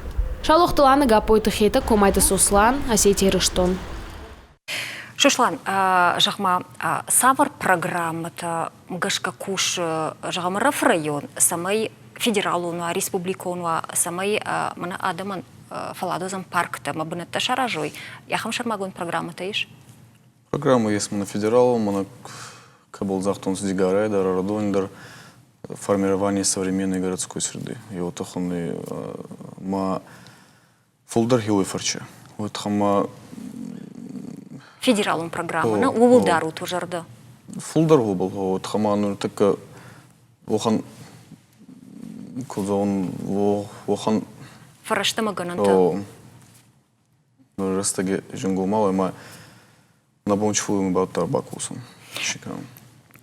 Саулохты Лана, Гаппойты Хетӕг, Комайты Сослан, Осетия Ирыстон. Сослан, зӕгъ-ма, цавӕр программӕтӕ гӕсгӕ кусы, зӕгъӕм, РФ район, цӕмӕй федералон уа, республикон уа, цӕмӕй мӕнӕ адӕмӕн фӕлладуадзӕн парктӕ ӕмӕ бынӕттӕ саразой, ахӕм сӕрмагонд программӕтӕ ис? Программа есть мы на федералом, мы на кӕбӕл загътонцӕ Дигарӕй дӕр, Ӕрыдони дӕр формирование современной городской среды. И вот туххӕн ма фулдӕр хеуой фӕрче. Вот ма Федералон программа, на ууыл дарут уӕ зӕрдӕ? Фулдӕр уобӕл вот хама нуртӕккӕ уӕхӕн ку зӕгъун, уӕхӕн Фӕрӕзтӕмӕ гӕнӕнтӕ? Рӕстӕги зингомау ӕма нӕ бон чфуй баддӕр бакосун.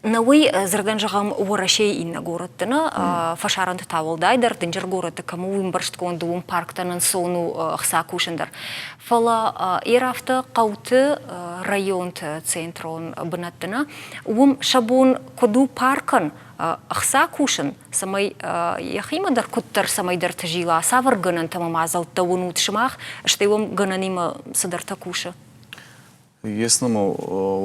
Науый дзырдӕн зӕгъӕм Уӕрӕсейы иннӕ горӕтты нӕ, фӕсарӕнты та уӕлдайдӕр дынджыр горӕтты кӕм у ӕмбӕрстгонд, уым парктӕн ӕнцон у ӕхца кусын дӕр. Фӕлӕ ӕрӕфты хъӕуты, районты центрон бынӕтты нӕ, уым сӕ бон куыд у паркӕн ӕхца кусын, цӕмӕй йӕхимӕ дӕр куыддӕр цӕмӕйдӕрты зила, цавӕр гӕнӕнтӕ ӕмӕ мадзӕлттӕ уынут сымах, стӕй уӕм гӕнӕнимӕ цыдӕртӕ кусы? Ес нӕмӕ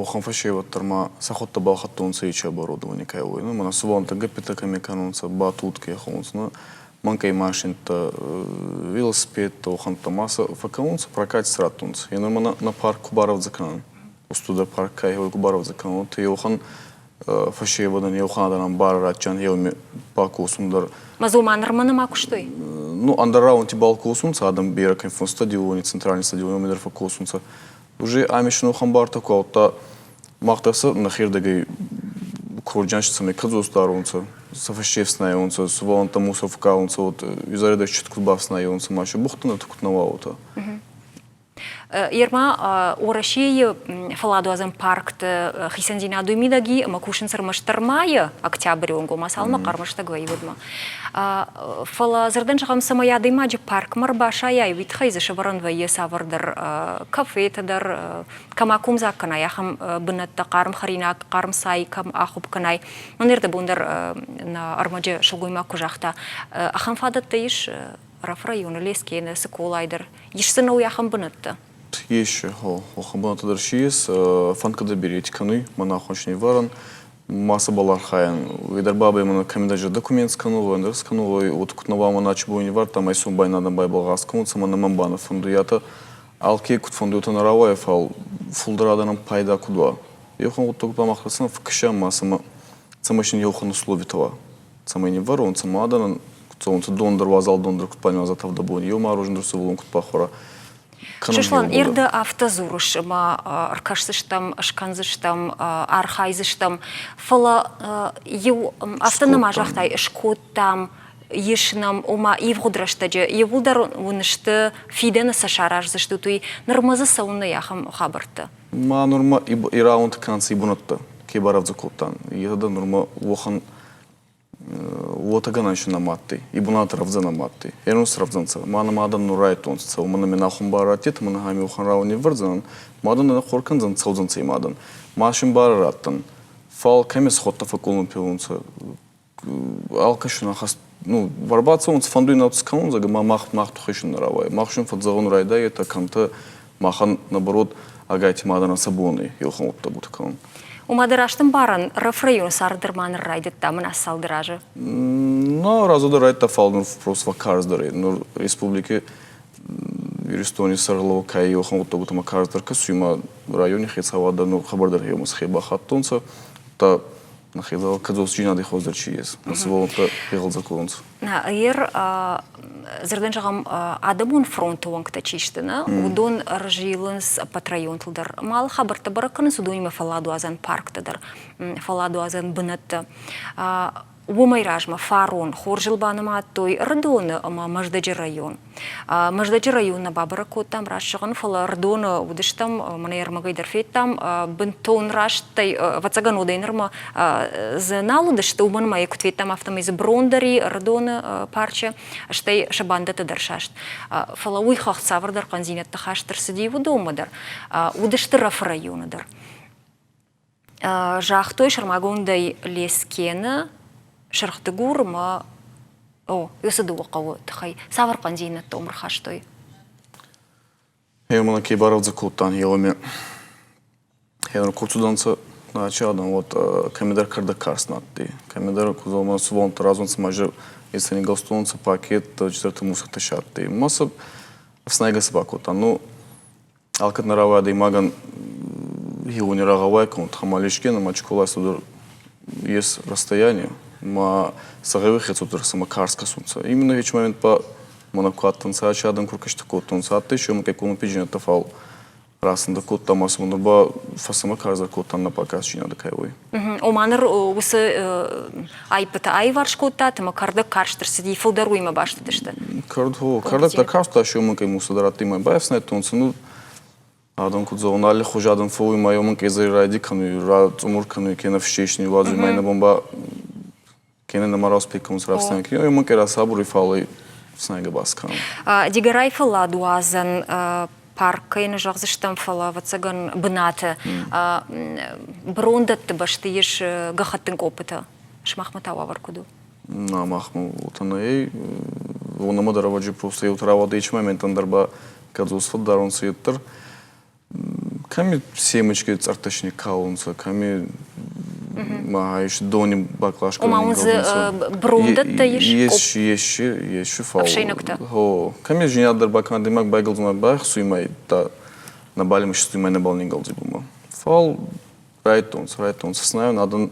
уӕхӕн фӕсевӕд дӕр ма сӕхуӕдтӕ балхӕдтонцӕ ичи оборудовани ка уой. Ну, мӕнӕ сувӕллӕнттӕ гӕппитӕ кӕми кӕнунцӕ, батут ке хонунцӕ, ну, мӕнкъей машинттӕ, велосипедтӕ, уӕхӕнттӕ ма сӕ фӕккӕнунцӕ, прокат раттунцӕ. Е нур мӕнӕ нӕ парк ку барӕвдзӕ кӕнӕн, устурдӕр парк ка ку барӕвдзӕ кӕнӕн, уотӕ еуӕхӕн фӕсевӕдӕн, еуӕхӕн адӕнӕн барӕ ратдзиан еуми бакосун дӕр. Мазума нырмӕ нӕма куыстой? Ну, ӕндӕр рауӕнти бал косунцӕ, адӕм берӕ кӕм стадиони, центральный стадиони дӕр фӕккосунцӕ. Уже ами шинохан бартӕ ку аудта, мах дӕр сӕ нӕхердӕгӕй курджанч цӕмӕй кӕдзос дарунцӕ, сӕ фӕсчефснайонцӕ, сувӕллӕнттӕ мусор фӕккалунцӕ, вот изӕрӕй чит куд бафснайонцӕ, ма сӕ бухтӕн куд нӕ уа, уотӕ. Ерма Уӕрӕсейы фӕлладуадзӕн паркты хицӕндзинад уый мидӕг и, ӕмӕ кусынц ӕрмӕстдӕр майы октябры онг, ома цалынмӕ хъӕрмӕстӕг вӕййы, уӕдмӕ. Фӕлӕ дзырдӕн зӕгъӕм, цӕмӕй адӕймаджы паркмӕ ӕрбасайай, уый тыххӕй дзы сӕвӕрӕн вӕййы цавӕрдӕр кафетӕ дӕр, кӕм акомдзаг кӕнай, ахӕм бынӕттӕ, хъарм хӕринаг, хъарм цай кӕм ахуыпп кӕнай. Мӕн ӕрдӕбон дӕр нӕ ӕрмӕджы сылгоймаг куы загъта, ахӕм фадӕттӕ ис Ӕрӕфы районы Лескены, Цыколайы дӕр. Ис дзы нӕуый ахӕм бынӕттӕ? Ес, ахӕм бынӕттӕ дӕр си ес. Фӕндгӕ дӕр берети кӕнуй, мӕн ахуӕнс не вӕрӕн. Ма цӕбӕл архайӕн. Уе дӕр бабӕй мӕнӕ кӕмидӕр документ скӕнуй, ӕндӕр скӕнуй, уот куд нӕ ба мӕн ачи бойни вардта, ма исун байнадӕн байбӕл гъаст кӕнунцӕ, мӕнӕ мӕн ба нӕ фӕндуй. Атӕ алке куд фӕндуй, уотӕ нӕ рауайа, фал фулдӕр адӕнӕн пайда куд уа. Еухан гъуддаг ба мах цӕмӕ фӕккӕсӕн ма цӕмӕ цӕмӕй син еухан условитӕ уа. Цӕмӕй ниввӕронцӕ ма адӕнӕн цӕунцӕ дон дӕр, уазал дон дӕр куд баниуаза тӕвдӕ бони, еу марожен дӕр сувӕллон куд бахуӕра. Сослан, ирды афтӕ дзурыс, ӕмӕ ӕркӕсдзыстӕм, скӕндзыстӕм, архайдзыстӕм, фӕлӕ иу афтӕ нӕма загътай, скодтам, ис нӕм, ома ивгъуыд рӕстӕджы иууылдӕр уын сты, фидӕны сӕ сараздзыстут, уый нырмӕ дзы цӕуыннӕ ахӕм хабӕрттӕ? Ма нурма ираунти кӕнци бунӕттӕ ке барӕвдзӕ кодтан, етӕ дӕр нурма уӕхӕн уотӕ гӕнӕн си нӕма адтӕй. И бунат рӕвдзӕ нӕма адтӕй. Ӕнос рӕвдзӕнцӕ. Ма нӕ мадӕн нур райдтонцӕ цӕун. Мӕнӕ ме нахун барӕ раттетӕ, мӕнӕ ами уӕхӕн рауӕн ниввӕрдзӕнӕн. Мадӕн нӕ хъор кӕндзӕн, цӕудзӕнцӕ и мадӕн. Ма син барӕ раттӕн. Фал кӕми сходтӕ фӕкъкъулумпи унцӕ, алкӕсун ахӕст, ну, ӕрбацӕунцӕ, фӕндуй нӕ скӕнун, зӕгъгӕ, ма мах, мах туххӕй син нӕ рауайа. Мах син фӕдзӕгъун райдайетӕ, кӕнтӕ, махӕн, наоборот, ӕгайтима адӕнӕн сӕ бон ӕй еуӕхӕн гъуддӕгутӕ кӕнун. Уымӕ дӕр раст ӕмбарӕн, Раф районы цард дӕр ма ныр райдыдта мӕнӕ цалдӕр азы. Ну, разы райдта, фал нур просто карздӕр ӕй. Нур республики Иристони сӕргълӕууӕг ка ӕй, уӕхӕн гъуддӕгутӕмӕ карздӕр кӕсуй ма райони хецауадӕ нур хъӕбӕрдӕр гъеумӕ сӕхе бахаттонцӕ. Та нӕхе кӕдзосдзийнади хуӕздӕр чи ес, сывӕллӕттӕ игъӕлдзӕг кодтонцӕ. Ер дзырдӕн зӕгъӕм, адӕмон фронты уӕнгтӕ чи сты, нӕ, уыдон ӕрзилынц ӕппӕт районтыл дӕр. Ма алы хабӕрттӕ бӕрӕг кӕнынц, уыдонимӕ фӕлладуадзӕн парктӕ дӕр, фӕлладуадзӕн бынӕттӕ. Уымӕй размӕ фарон хорзыл банымадтой Ӕрыдоны ӕмӕ Мӕздӕджы район. Мӕздӕджы район нӕ бабӕрӕг кодтам, раст зӕгъын, фӕлӕ Ӕрыдоны уыдыстӕм, мӕнӕ ӕрмӕгӕй дӕр федтам, бынтон растӕй, ӕвӕццӕгӕн, уӕдӕй нырмӕ дзы нал уыдысты, уымӕн ӕмӕ йӕ куыд федтам, афтӕмӕй дзы брон дӕр и Ӕрыдоны парчы, стӕй сӕ бандӕттӕ дӕр саст. Фӕлӕ уый хыгъд цавӕрдӕр хъӕндзинӕдтӕ хаст ӕрцыди уыдонмӕ дӕр. Уыдысты Рафы районы дӕр. Загътой сӕрмагондӕй Лескены, Сырх-Дыгур ӕмӕ о, уыцы дыууӕ хъӕуы тыххӕй. Цавӕр хъӕндзинӕдтӕ уым ӕрхастой? Гъемӕ ке барӕвдзӕ кодтан, еуеми хенӕр ку рцудӕнцӕ начи адӕм, уӕд кӕмидӕр кӕрдӕг карст на адтӕй. Кӕмидӕр кудзолмӕ сувӕллӕнттӕ разунцӕ ма еци галстонцӕ пакет, чидӕртӕ мусортӕ си адтӕй. Ма сӕ ӕфснайгӕ сӕ бакодтан. Ну, алкӕд нӕ рауайа адӕймагӕн хеуони рагъӕуай кӕнун, Хамалишкен ӕма Чиколай цудӕр ес расстояние, ма сӕ гъӕуи хецӕуттӕ сӕмӕ карз кӕсунцӕ. Именно ечи момент ба мӕнӕ ку адтӕнцӕ, ачи адӕм ку ркӕстӕ кодтонцӕ, адтӕй си уомӕ къулумпиджинӕдтӕ, фал расӕндӕ кодта ма сӕмӕ нур ба фӕсӕмӕ карздӕр кодтан нӕ покасчийнадӕ кай уой. Ома ныр уыцы аиппытӕ аиварс кодтат ӕмӕ кӕрдӕг карст ӕрцыди, фылдӕр уыимӕ баст уыдысты? Кӕрдӕг дӕр карста, се мӕнкъӕй мусы дӕр адтимӕ баӕфснайдтонцӕ. Ну, адӕм куд зӕгъун, алли хузи адӕм фӕууй, ма еу мӕнкъӕй зӕри райди кӕнуй, рацъумур кӕнуй, кенӕ фсчесни уадзуй, ма иннӕ бон ба кенӕ нӕма распек кӕнунцӕ рафснайгӕ, кенӕ еу мӕнкъӕй расабур уй, фал ӕй ӕфснайгӕ ба скӕнун. Дигорай фӕлладуадзӕн парк кӕй нӕ зӕгъдзыстӕм, фӕлӕ, ӕвӕццӕгӕн, бынаты брондӕтты бӕсты ис гӕххӕттын къоппытӕ. Сымахмӕ та уавӕр куыд у? На, махмӕ уотӕ нӕй. Уонӕмӕ дӕр ӕвӕджи просто еу рауадӕй ечи моментӕн дӕр ба кӕдзос фӕддарунцӕ еддӕр. Кӕми семечки цъӕрттӕ никкалунцӕ, кӕми ма ес дони баклажка. Ома уын дзы брондӕттӕ ис? Ес, ес, ес, фал. Ӕфсӕйнӕгтӕ? Гъо. Кӕми зинад дӕр бакӕнӕ димӕг байгӕлдзумӕ байхсуймӕ, та нӕбал имӕ нӕбал нингӕлдзибумӕ. Фал райдтонцӕ, райдтонцӕ. Знайун адӕн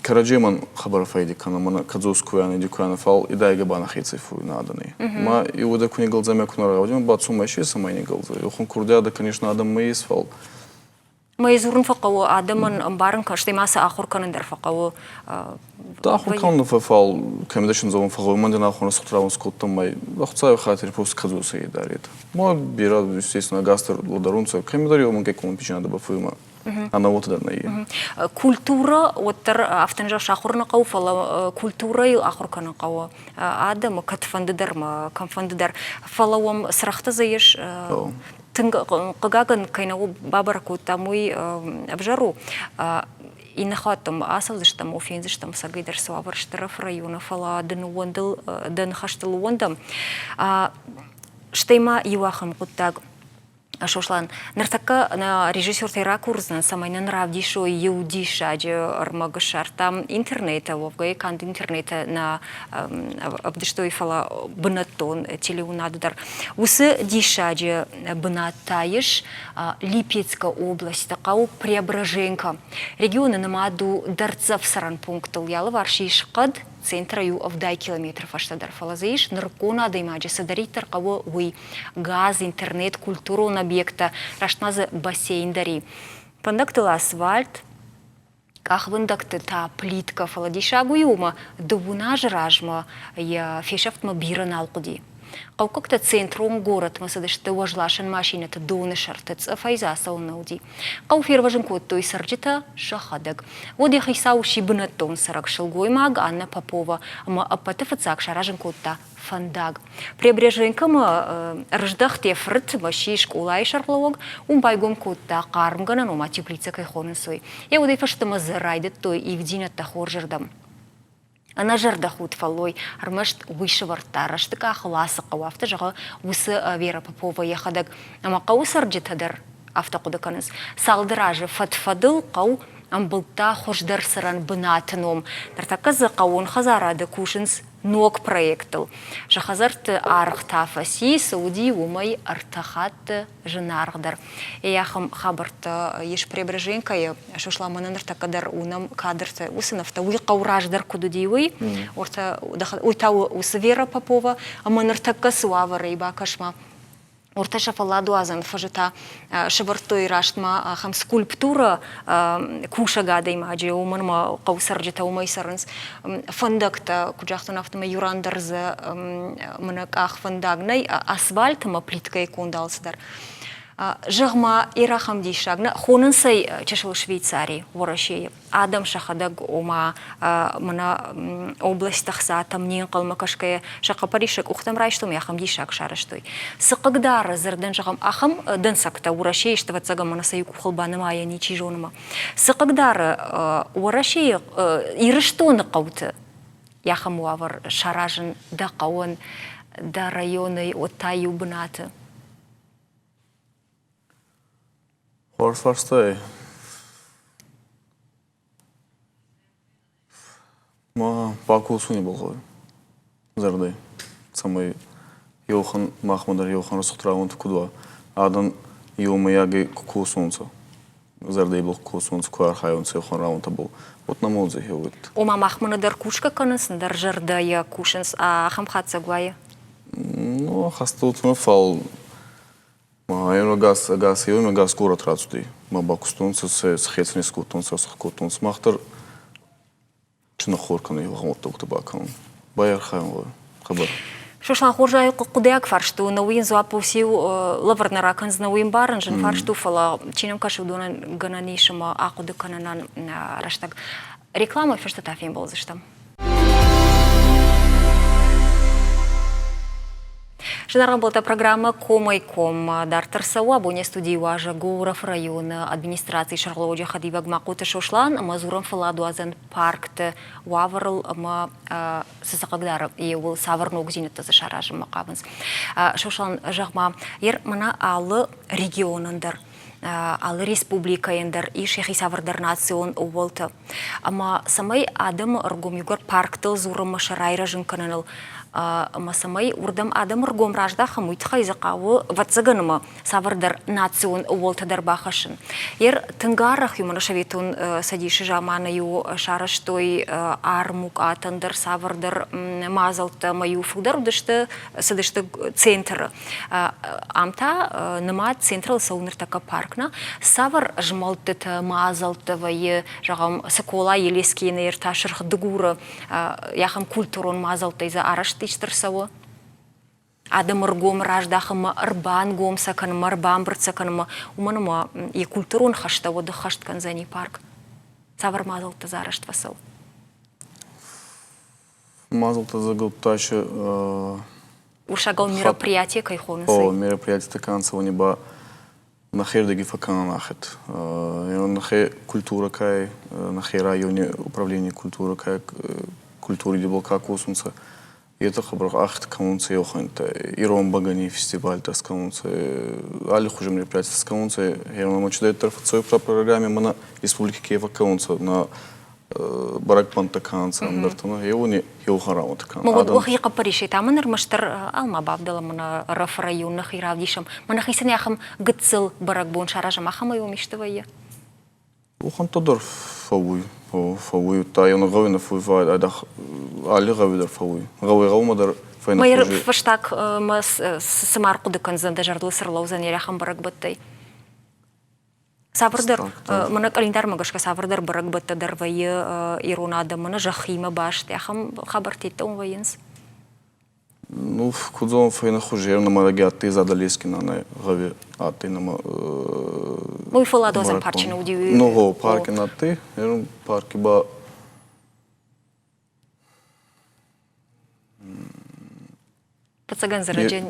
кӕрӕдземӕн хабар фӕйди кӕнӕ, мӕнӕ кӕдзос куйани, ди куйани, фал идайгӕ ба нӕхецӕй фуй адӕни. Ма иуӕдӕ ку ниггӕлдзӕ, ме ку нӕ рауадзӕ, ба цума ес, цӕмӕй ниггӕлдзӕ. Охун курдиадӕ, конечно, адӕммӕ ес, фал Мӕ дзурын фӕхъӕуы адӕмӕн ӕмбарын кӕн, стӕй ма сӕ ахуыр кӕнын дӕр фӕхъӕуы. Ахуыр кӕнын фӕфал кӕмдӕр сындзӕвон фӕхъӕуы, мӕн дын ахуыр схуытрауын скодтам, мӕ Хуыцауы хатир пуст кӕдзосӕй дарет. Ма бирӕ, естественно, гастер лодарунцӕ, кӕмдӕр еу мӕнкъе коммунпичинадӕ бафуйма. Ӕнӕуотӕ дӕр нӕййе. Культурӕ уӕддӕр афтӕ нӕ сахуыр нӕ хъӕуы, фӕлӕ культурӕйыл ахуыр кӕнын хъӕуы адӕмы кӕдфӕнды дӕр ма кӕмфӕнды дӕр. Фӕлӕ уӕм цырӕгътӕ дзы ис тынг хъыгагӕн кӕй нӕ бабӕрӕг кодтам, уый ӕвзӕр у. Иннӕ хатт ацӕудзыстӕм, фендзыстӕм цӕгӕйдӕр цы уавӕр сты Ӕрӕфы районы, фӕлӕ дын ууӕндыл, дӕ ныхӕстыл ууӕндӕм. Стӕй ма иу ахӕм хъуыддаг. Сослан, ныртӕккӕ нӕ режиссертӕй ракурдзынӕн, цӕмӕй нын равдисой иу диссаджы ӕрмӕг ссардтам интернеты, уӕвгӕ канд интернеты нӕ ӕвдыстой, фӕлӕ бынӕттон телеуынады дӕр. Уыцы диссаджы бынат та ис Липецкы областы хъӕу Преображенко. Регионы нымад у дӕрддзӕф цӕрӕн пунктыл. Йӕ алыварс ис хъӕд, центрӕй у 70 километры фӕстӕдӕр, фӕлӕ дзы ис нырыккон адӕймаджы цыдӕриддӕр хъӕуы, уый. Газ, интернет, культурон объекттӕ, раст ма дзы бассейн дӕр и. Фӕндӕгтыл асфальт, къахвӕндӕгты та плиткӕ, фӕлӕ диссаг уый у, ӕмӕ дыууын азы размӕ йӕ фесӕфтмӕ бирӕ нал хъуыди. Хъӕуккӕгтӕ центрон горӕтмӕ цыдысты уӕзласӕн машинӕты доны сӕрты, цъыфӕй дзы ацӕуын нӕ уыди. Хъӕу фервӕзын кодтой цӕрджытӕ сӕхӕдӕг. Уӕд йӕ хицау сси бынӕттон цӕрӕг сылгоймаг Анна Попова ӕмӕ ӕппӕты фыццаг саразын кодта фӕндаг. Преображенкӕмӕ ӕрыздӕхт йӕ фырт Васси скъолайы сӕргълӕууӕг, уым байгом кодта хъармгӕнӕн, ома теплицӕ кӕй хонынц, уый. Йӕ удӕй фӕстӕмӕ дзы райдыдтой ивдзинӕдтӕ хорзырдӕм. Ӕнӕзӕрдӕхудт фӕллой ӕрмӕст уый сӕвӕрдта рӕзты къахыл ацы хъӕу, афтӕ зӕгъы уыцы Вера Попова йӕхӕдӕг. Ӕмӕ хъӕуы цӕрджытӕ дӕр афтӕ хъуыды кӕнынц. Цалдӕр азы фӕд-фӕдыл хъӕу ӕмбылдта хуыздӕр цӕрӕн бынаты ном. Ныртӕккӕ дзы хъӕууон хӕдзарады кусынц ног проектыл. Сӕ хӕдзӕртты аргъ та фӕци, цы уыди, уымӕй ӕртӕ хатты зынаргъдӕр. Ахӕм хабӕрттӕ ис Преображенкӕйы. Сослан, мӕнӕ ныртӕккӕ дӕр уынӕм кадрты уыцы нывтӕ. Уый хъӕу раздӕр куыд уыди, уый. Уый та уыцы Вера Попова. Ӕмӕ ныртӕккӕ цы уавӕры и, бакӕс-ма. Уыртӕ сӕ фӕлладуадзӕн фӕзы та сӕвӕрдтой рӕстмӕ ахӕм скульптурӕ кусӕг адӕймаджы, уымӕн ӕмӕ хъӕуы цӕрджытӕ уымӕй цӕрынц. Фӕндӕгтӕ, куыд загътон, афтӕмӕй иу ран дӕр дзы мӕнӕ къахвӕндаг нӕй, асфальт ӕмӕ плиткӕйы конд алцыдӕр. Зӕгъ-ма, ир ахӕм диссаг нӕ хонынц ӕй чысыл Швейцари Уӕрӕсейы. Адӕм сӕхӕдӕг, ома, мӕнӕ областы хцатӕм не нхъӕлмӕ кӕсгӕйӕ, сӕ хъӕппӕрис сӕ къухтӕм райстой, ахӕм диссаг сарӕзтой. Цы хъыгдары, дзырдӕн зӕгъӕм, ахӕм дӕнцӕгтӕ Уӕрӕсейы сты, ӕвӕццӕгӕн, мӕнӕ сӕ иу къухыл банымайӕн и, чи зоны ма. Цы хъыгдары Уӕрӕсейы Ирыстоны хъӕуты ахӕм уавӕр саразын дӕ хъӕуӕн, дӕ районӕй, уӕд та иу бынаты? Хорз фарстай. Ма бакосуни болгъой зӕрдӕй, цӕмӕй еуӕхӕн махмӕ дӕр еуӕхӕн рӕсугъд рауӕнтӕ куд уа, адӕн еумӕйагӕй ку косонцӕ, зӕрдӕй ку косонцӕ, ку архайонцӕ еуӕхӕн рауӕнтӕбӕл, уӕд нӕмӕ уодзӕй хеуӕтт. Ома махмӕ нӕдӕр кусгӕ кӕнынц, нӕдӕр зӕрдӕйӕ кусынц, ахӕм хатдзӕг уайы? Ну, хастутмӕ, фал Ӕгас ӕгас еуем ӕгас горӕт рацудӕй. Ма бакустонцӕ, сӕ сӕхецӕн искодтонцӕ, сах кодтонцӕ. Мах дӕр чи нӕ кӕнуй гъуддӕгутӕ бакӕнун. Байархайун гъӕуй хъӕбӕр. Сослан хорз ӕй хъуыдиаг фарст у, нӕуый йын дзуапп уыциу лӕвӕрд нӕ ракӕндзынӕ, уый ӕмбарын зын фарст у, фӕлӕ чи нӕм кӕсы, уыдонӕн гӕнӕн ис ӕмӕ ахъуыды кӕнынӕн рӕстӕг. Рекламӕйы фӕстӕ та фембӕлдзыстӕм. Зынаргъ ӕмбӕлттӕ, программӕ Комӕй-ком дарддӕр цӕуы. Абон студийы уазӕг у Ӕрӕфы районы администрацийы сӕргълӕууӕджы хӕдивӕг Махъоты Сослан ӕмӕ дзурӕм фӕлладуадзӕн паркты уавӕрыл ӕмӕ цы сӕ хъыгдары, иууыл цавӕр ногдзинӕдтӕ дзы саразынмӕ хъавынц. Сослан, зӕгъ-ма, ер мӕнӕ алы регионӕн дӕр алы республикӕйӕн дӕр ис йӕхи цавӕрдӕр национ ӕууӕлтӕ. Ӕмӕ цӕмӕй адӕмы ӕргом иугӕр парктыл дзурынмӕ сӕ райрӕзын кӕныныл ӕмӕ цӕмӕй уырдӕм адӕмы ргом раздахӕм, уый тыххӕй дзы хъӕуы, ӕвӕццӕгӕн ӕмӕ цавӕрдӕр национ ӕууӕлтӕ дӕр бахӕссын. Ер тынг арӕх иу мӕнӕ Советон Цӕдисы заманы-иу сарӕзтой армукъатӕн дӕр цавӕрдӕр мадзӕлттӕ ӕмӕ-иу фылдӕр уыдысты, цыдысты центры. Ам та нымад центрыл цӕуы ныртӕккӕ парк. парк нӕ цавӕр змӕлдтытӕ, мадзӕлттӕ вӕййы, зӕгъӕм, Цыкола, Елескины ӕртӕ Сырх Дыгуры ахӕм культурон мадзӕлттӕй дзы арӕзт исты ӕрцӕуы? Адӕмы ргом раздахынмӕ, ӕрбангом сӕ кӕнынмӕ, ӕрбамбырд сӕ кӕнынмӕ, уымӕн ӕмӕ йӕ культурон хӕстӕ уӕд ӕххӕст кӕндзӕни парк. Цавӕр мадзӕлттӕ дзы арӕзт фӕцӕуы? Мадзӕлттӕ дзы гуыдташы Урсагау мероприятие кӕй хонынц? О, мероприятиетӕ кӕнынц ба нӕхердиги фӕккӕнӕн ахед. Нӕхе культурӕ ка нӕхе райони управление культурӕ ка культури дебол ка косунцӕ, етӕ хъӕбӕр ахид кӕнунцӕ еухӕнттӕ. Ирон бӕгӕни фестивальтӕ скӕнунцӕ, аллихузи мероприятитӕ скӕнунцӕ. Гъемӕ чидӕриддӕр фӕццӕуй программӕ мӕнӕ республики ке фӕккӕнунцӕ, нӕ бӕрӕгбӕнттӕ кӕнунцӕ ӕндӕртӕ еуни еухӕрауӕнтӕ кӕнун. Мӕ уӕхи хъӕппӕресӕй та мын ӕрмӕстдӕр алма бавдӕлӕм мӕнӕ Ӕрӕфы район нӕхи равдисӕм. Мӕ нӕхицӕн ахӕм гыццыл бӕрӕгбон саразӕм, ахӕмӕй уым исты вӕййы? Уӕхӕнттӕ дӕр фӕууй. Фӕууй, удта еунӕг гъӕуи нӕ фӕууй, айдагъ алли гъӕуи дӕр фӕууй. Гъӕуи-гъӕумӕ дӕр фӕйнӕ Фӕстаг мӕ цыма ӕрхъуыды кӕндзӕн, дӕ зӕрдыл цы рлӕудзӕн йӕ ахӕм бӕрӕгбӕттӕй? Цавӕрдӕр, мӕнӕ къӕлиндармӕ гӕсгӕ цавӕрдӕр бӕрӕгбӕттӕ дӕр вӕййы ирон адӕммӕ, нӕ зӕххимӕ баст, ахӕм хабӕрттӕ уым вӕййынц? Ну, куд зӕгъон, фӕйнӕхузи нӕмӕ адтӕй Задӕлески нана гъӕуи адтӕй нӕмӕ. Уый фӕлладуадзӕн парчы нӕ уыди? Ну, гъо, парки нӕ адтӕй. Парки ба Фыццагӕн зарӕджы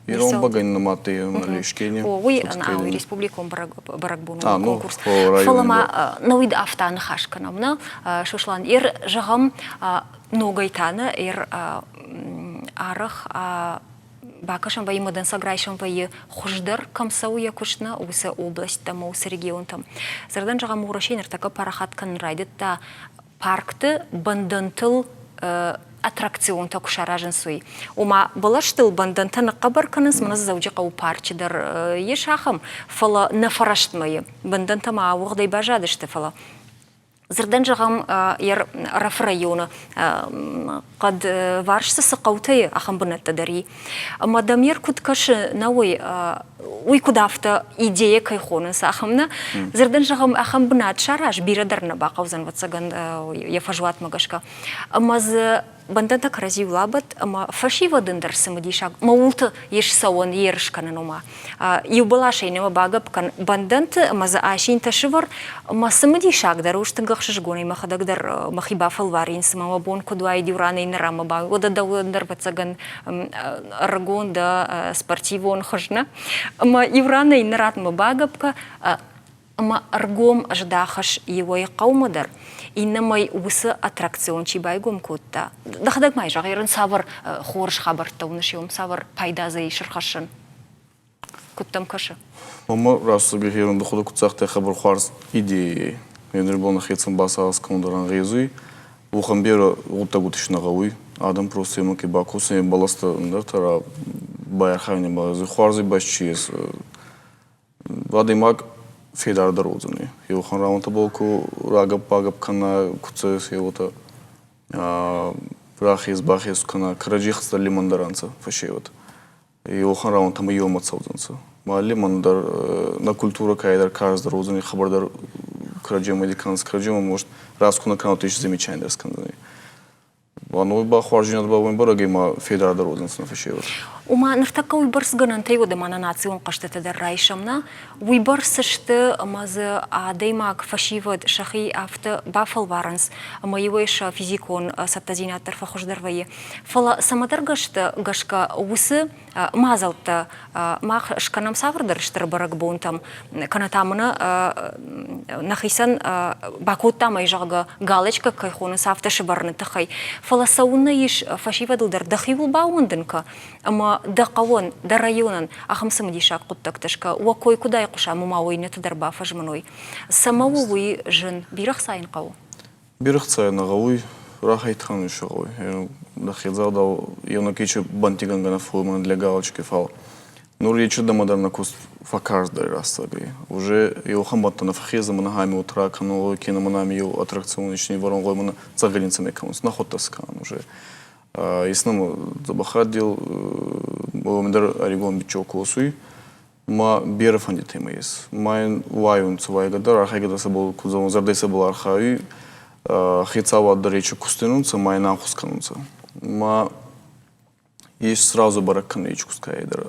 Ирон бӕгӕны нымадтой Лешкене. О, уый уый республикон бӕрӕгбон конкурс. Фӕлӕ ма науид афтӕ ныхас кӕнӕм, нӕ, Сослан, ер зӕгъӕм, ногӕй та нӕ ер арӕх бакӕсӕм вӕййы ӕмӕ дӕнцӕг райсӕм вӕййы хуыздӕр кӕм цӕуы йӕ куыст нӕ, уыцы областтӕм, уыцы регионтӕм. Дзырдӕн зӕгъӕм, Уӕрӕсейы ныртӕккӕ парахат кӕнын райдыдта паркты бӕндӕнтыл аттракционтӕ куы саразынц, уый. Ома бӕлӕстыл бӕндӕнтӕ ныхъхъӕбӕр кӕнынц, мӕнӕ Дзӕуджыхъӕуы парчы дӕр ис ахӕм, фӕлӕ нӕ фӕрӕстмӕйы. Бӕндӕнтӕ ма ауыгъдӕй баззадысты, фӕлӕ дзырдӕн зӕгъӕм, Ӕрӕфы районы хъӕдварс цы хъӕутӕ и, ахӕм бынӕттӕ дӕр и. Ӕмӕ Дамир куыд кӕсы, нӕ уый, уый куыд афтӕ идея кӕй хонынц, ахӕм нӕ. Дзырдӕн зӕгъӕм, ахӕм бынат сараз, бирӕ дӕр нӕ бахъӕудзӕн, ӕвӕццӕгӕн, йӕ фӕзуатмӕ гӕсгӕ. Ӕмӕ дзы бӕндӕнтӕ кӕрӕдзиуыл абадт, ӕмӕ фӕсивӕдӕн дӕр цымыдисаг, мӕ ууылты ис цӕуӕн ерыс кӕнын, ома иу бӕласӕй нӕма багӕпп кӕн бӕндӕнты ӕмӕ дзы асинтӕ сывӕр, ӕмӕ цымыдисаг дӕр у, тынг ӕхсызгонӕй мӕхӕдӕг дӕр мӕхи бафӕлварин, цыма мӕ бон куыд уаид иу ранӕй иннӕ ранмӕ ба, уӕдӕ дӕуӕн дӕр, ӕвӕццӕгӕн, ӕрыгон дӕ спортивон хуыз нӕ. Ӕмӕ иу ранӕй иннӕ ранмӕ багӕпп кӕ, ӕмӕ ӕргом здахыс иуӕй хъӕумӕ дӕр, иннӕмӕй уыцы аттракцион чи байгом кодта. Дӕхӕдӕг ма зӕгъ, ерын цавӕр хорз хабӕрттӕ уыныс, уым цавӕр пайда дзы ис ӕрхӕссӕн? Куыд дӕм кӕсы? Мама рӕсугъд херун духуду куд загътай хъӕбӕр хуарз идейӕй. Енер бон хецӕн бацагъӕс кӕнун дӕр ӕнгъезуй. Уӕхӕн берӕ гъуддӕгути нӕ гъӕуй. Адӕм просто ема ке бакосӕн бӕлӕстӕ ӕндӕртӕ байархайун ба хуарзи бӕсти ес. Адӕймаг федардӕр уодзӕнӕй. Еуӕхӕн рауӕнтӕбӕл ку рагӕпп-багӕпп кӕна, ку цӕуй, уотӕ рахез-бахез кӕна, кӕрӕдзей хӕццӕ лимӕндӕр ӕнцӕ фӕсевӕд. Еуӕхӕн рауӕнтӕмӕ еумӕ цӕудзӕнцӕ. Ма лимӕн дӕр нӕ культурӕ кайдӕр карздӕр уодзӕнӕй, хабар дӕр кӕрӕдземӕ кӕнынц, кӕрӕдземӕ может раст ку нӕ кӕнат, ис замечание дӕр скӕндзӕнӕй. Ма ба хуарздзийнадӕ ба уой бӕрӕг ӕма федардӕр уодзӕнцӕ нӕ фӕсевӕд. Ома ныртӕккӕ уыйбӕрц гӕнӕнтӕй уӕдӕ ма нӕ национ хъӕзтытӕ дӕр райсӕм, нӕ? Уыйбӕрц сты ӕмӕ дзы адӕймаг, фӕсивӕд сӕхи афтӕ бафӕлварынц, ӕмӕ иуӕй сӕ физикон цӕттӕдзинад дӕр фӕхуыздӕр вӕййы. Фӕлӕ цӕмӕдӕр гӕсгӕ уыцы мадзӕлттӕ мах скӕнӕм цавӕрдӕр стыр бӕрӕгбонтӕм, кӕнӕ та мӕнӕ нӕхицӕн бакодтам ӕй, зӕгъгӕ, галочкӕ кӕй хонынц, афтӕ сывӕрыны тыххӕй. Фӕлӕ цӕуылнӕ ис фӕсивӕдыл дӕр дӕхиуыл баууӕндын кӕ, ӕмӕ дӕ хъӕуӕн, дӕ районӕн ахӕм цымыдисаг хъуыддӕгтӕ скӕ, уӕ кой куыд айхъуыса, ӕмӕ ма уӕ иннӕты дӕр бафӕзмыной. Цӕмӕ у уый зын? Бирӕ хца йын хъӕуы? Берӕ хца нӕ гъӕуй, рахӕйтхӕн исӕ гъӕуй. Нӕхедзагъдау еунӕг ечи бантигӕнгӕ нӕ фӕууй для галочки, фал нур ечирдӕмӕ дӕр нӕ куст фӕккарздӕр рӕстӕгӕй. Уже еуӕхӕн бӕнттӕ нӕ фӕххезӕ мӕнӕ ами утра кӕнун, кенӕ мӕнӕ ами еу аттракцион иснивӕрун гъӕуй, мӕнӕ дзӕгъӕлинцӕмӕ кӕнунцӕ, нӕхуӕдтӕ скӕнӕн уже. Ес нӕмӕ дзӕбӕх отдел, уомӕн дӕр ӕригон биччо косуй. Ма берӕ фӕндитӕ имӕ ес. Ма ин уайунцӕ, уайгӕ дӕр, архайгӕ дӕр цӕбӕл ку зӕгъон, зӕрдӕй цӕбӕл архайуй, хецауад дӕр ечи кустенунцӕ, ма ин ӕнхус кӕнунцӕ. Ма ес сразу бӕрӕг кӕнуй ечи кустгӕй дӕр.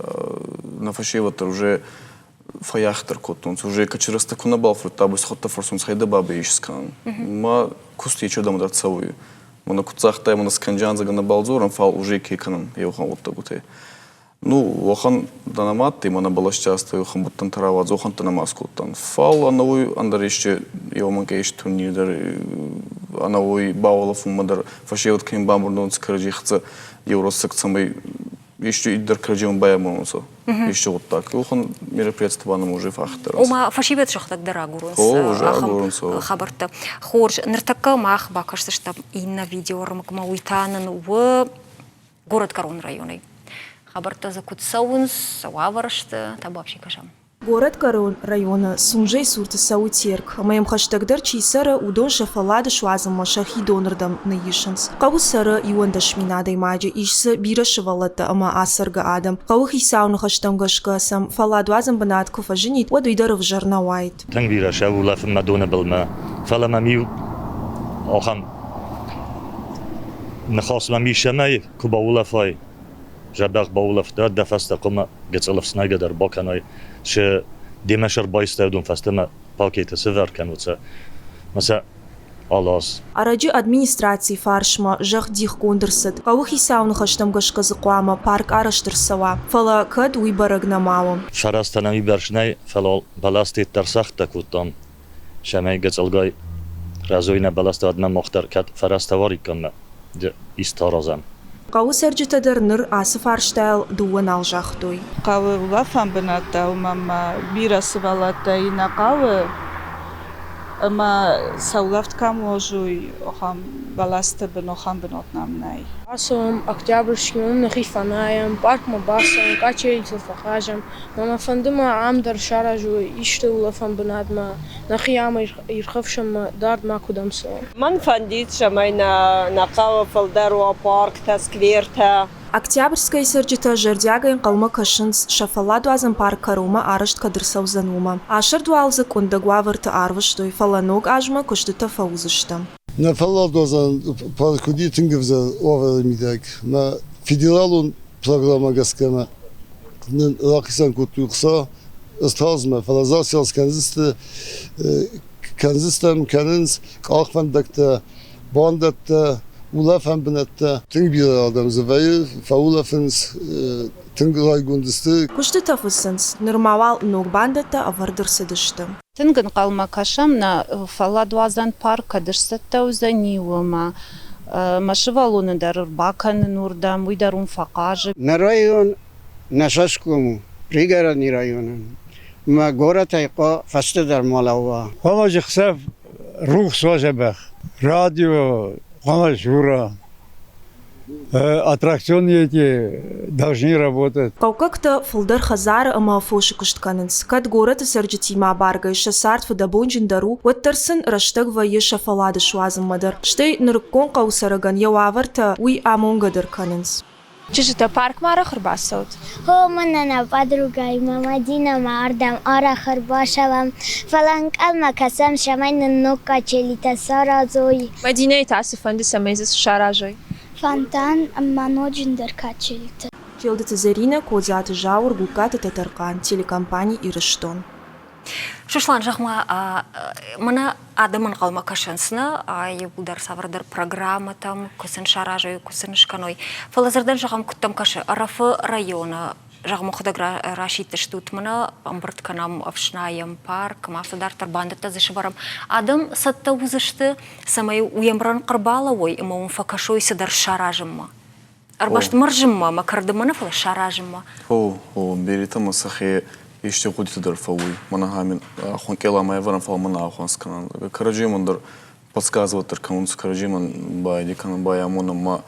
Нӕ фӕсевӕд дӕр уже фӕййахдӕр кодтонцӕ, уже кӕчи рӕстӕг ку нӕбал фӕдта, бесходтӕ фӕрсунцӕ, хайдӕ бабӕй исскӕнӕн. Ма куст ечердӕмӕ дӕр цӕуй. Мӕнӕ куд загътай, мӕнӕ скӕнджиан нӕбал дзорӕн, фал уже ке кӕнӕн еуӕхӕн гъуддӕгутӕй. Ну, уӕхӕн дӕнӕ адтӕй, мӕнӕ бӕлӕсти астӕу уӕхӕн рауадз, уӕхӕнттӕ нӕма скодтан. Фал ӕнӕуой ӕндӕр еске еумӕнкъе ес турнир дӕр, ӕнӕуой бауолӕфунмӕ дӕр фӕсевӕд кӕми бамбурдонцӕ кӕрӕдзей хӕццӕ еу рӕстӕг, цӕмӕй ести иддӕр кӕрӕдземӕ байамононцӕ ести гъуддаг. Уӕхӕн мероприятитӕ ба нӕм уже фӕххӕддӕр ӕнцӕ. Ома фӕсивӕд сӕхӕдӕг дӕр агурунц ахӕм хабӕрттӕ. Хорз, ныртӕккӕ мах бакӕсдзыстӕм иннӕ видеоӕрмӕгмӕ, уый та нын у Горӕтгӕрон районӕй. Хабӕрттӕ дзы куыд цӕуынц, цы уавӕры сты, табуафси кӕсӕм. Горӕтгӕрон районы Сунжӕйы цурты цӕуы Терк, ӕмӕ йӕм хӕстӕгдӕр чи цӕры, уыдон сӕ фӕллад суадзынмӕ сӕхи донырдӕм ныйисынц. Хъӕуы цӕры 11 000 адӕймаджы, ис дзы бирӕ сывӕллӕттӕ ӕмӕ ацӕргӕ адӕм. Хъӕуы хицауы ныхӕстӕм гӕсгӕ сӕм фӕлладуадзӕн бынат куы фӕзынид, уӕд уый дӕр ӕвзӕр нӕ уаид. Тынг бирӕ сӕ улӕфынмӕ доны былмӕ, фӕлӕ мӕм иу ахӕм ныхас мӕм ис ӕмӕ куы баулӕфай, зӕрдӕх баулӕфт, дӕ фӕстӕ хъуамӕ гыццыл ӕфснайгӕ дӕр бакӕнай, цы демӕ сӕрбайстай, уыдон фӕстӕмӕ пакеты сывӕр кӕнут сӕ, мӕ сӕ алас. Ӕрӕджы администрацийы фарсмӕ зӕхх дихгонд ӕрцыд. Хъӕуы хицауы ныхӕстӕм гӕсгӕ дзы хъуамӕ парк арӕзт ӕрцӕуа, фӕлӕ кӕд уый бӕрӕг нӕма у. Фӕрӕзтӕ нӕм уыйбӕрц нӕй, фӕлӕ бӕлӕсты дӕр цӕгъдтӕ кодтам. Цӕмӕй гыццылгай рӕзой нӕ бӕлӕстӕ, уӕдмӕ мах дӕр кӕд фӕрӕзтӕ уариккам ӕмӕ исты аразӕм. Хъӕуы цӕрджытӕ дӕр ныр ацы фарстайыл дыууӕ нал загътой. Хъӕуы улӕфӕн бынӕттӕ, уымӕн ӕмӕ бирӕ сывӕллӕттӕ и нӕ хъӕуы ӕмӕ сӕ улӕфт кӕм уозой, ахӕм бӕлӕсты бын, ахӕм бынат нӕм нӕй. Ацӕуӕм Октябрьский, уым нӕхи фӕнайӕм, паркмӕ бацӕуӕм, къачелитыл фӕхъазӕм. Мӕ мӕ фӕнды ма ам дӕр саразой исты улӕфӕн бынатмӕ, нӕхи ам ирхӕфсӕм дард макуыдӕм цӕуӕм. Мӕн фӕндид, цӕмӕй нӕ нӕ хъӕуы фылдӕр уа парктӕ, сквертӕ. Октябрьскӕйы цӕрджытӕ зӕрдиагӕй ӕнхъӕлмӕ кӕсынц, сӕ фӕлладуадзӕн парк кӕронмӕ арӕзт кӕд ӕрцӕудзӕн, уымӕ. Асӕрд уал дзы къуындӕг уавӕрты арвыстой, фӕлӕ ног азмӕ куыстытӕ фӕуыдзысты. Нӕ фӕлладуадзӕн парк уыди тынг ӕвзӕр уавӕры мидӕг. Мӕ федералон программӕ гӕсгӕ мӕ нын рахицӕн кодтой ӕхца ӕстразмӕ, фӕлӕ засел скӕндзысты, кӕндзыстӕм, кӕнынц къахвӕндӕгтӕ, бандӕттӕ, улӕфӕн бынӕттӕ. Тынг бирӕ адӕм дзы вӕййы, фӕулӕфынц, тынг райгонд сты. Куыстытӕ фыцынц, нырма уал ног бандӕттӕ ӕвӕрд ӕрцыдысты. Тынг ӕнхъӕлмӕ кӕсӕм, нӕ фӕлладуадзӕн парк кӕд сцӕттӕ уыдзӕни, уымӕ. Мӕ сывӕллоны дӕр ӕрбакӕнын уырдӕм, уый дӕр уым фӕхъазы. Нӕ район нӕ цӕсгом у, Пригородный районӕн. Мӕ горӕтӕй фӕстӕдӕр ма лӕууа. Хъуамӕ хсӕв рухс уа дзӕбӕх. Радио хъуамӕ дзура. Аттракционы эти должны работать. Хъӕуккӕгтӕ фылдӕр хӕдзары ӕмӕ фосы куыст кӕнынц. Кӕд горӕты цӕрджытимӕ абаргӕ сӕ цард фыдӕбонджындӕр у, уӕддӕр сын рӕстӕг вӕййы сӕ фӕллад суадзынмӕ дӕр. Стӕй нырыккон хъӕуы цӕрӕгӕн йӕ уавӕртӕ уый амонгӕ дӕр кӕнынц. Чызджытӕ паркмӕ арӕх ӕрбацӕут? Хо, мӕнӕн нӕ подругӕимӕ Мадинӕмӕ ардӕм арӕх ӕрбацӕуӕм, фӕлӕ ӕнхъӕлмӕ кӕсӕм, цӕмӕй нын ног качелитӕ саразой. Мадинӕйы та цы фӕнды, цӕмӕй дзы цы саразой? Фонтан ӕмӕ ноджы ӕндӕр качелитӕ. Челдыты Зӕринӕ, Кодзаты Зауыр, Гугкаты Тӕтӕрхъан, телекомпани «Ирыстон». Сослан, зӕгъ-ма, мӕнӕ адӕм ӕнхъӕлмӕ кӕсынц нӕ иууылдӕр цавӕрдӕр программӕтӕм, куы сын саразой, куы сын скӕной. Фӕлӕ дзырдӕн зӕгъӕм, куыдтӕм кӕсы, Ӕрӕфы районы, зӕгъӕм, мӕхуыдӕг расидтыстут, мӕнӕ ӕмбырд кӕнӕм, ӕфснайӕм парк, ӕмӕ афтӕ дарддӕр бандӕттӕ дзы сӕвӕрӕм. Адӕм цӕттӕ уыдзысты, цӕмӕй уе мрӕнхъ ӕрбалӕууой ӕмӕ уым фӕкӕсой цыдӕр саразынмӕ. Ӕрмӕст мӕрзынмӕ ӕмӕ кӕрдынмӕ нӕ, фӕлӕ саразынмӕ. О, о, беретӕ ма сӕхе ести гъудитӕ дӕр фӕууй. Мӕнӕ ами хуӕнкъела ма ӕвӕрӕн, фал мӕнӕ ахуӕнц кӕнӕн. Кӕрӕдземӕн дӕр подсказывать дӕр кӕнунцӕ, кӕрӕдземӕн байди кӕнӕн, байамонӕн ма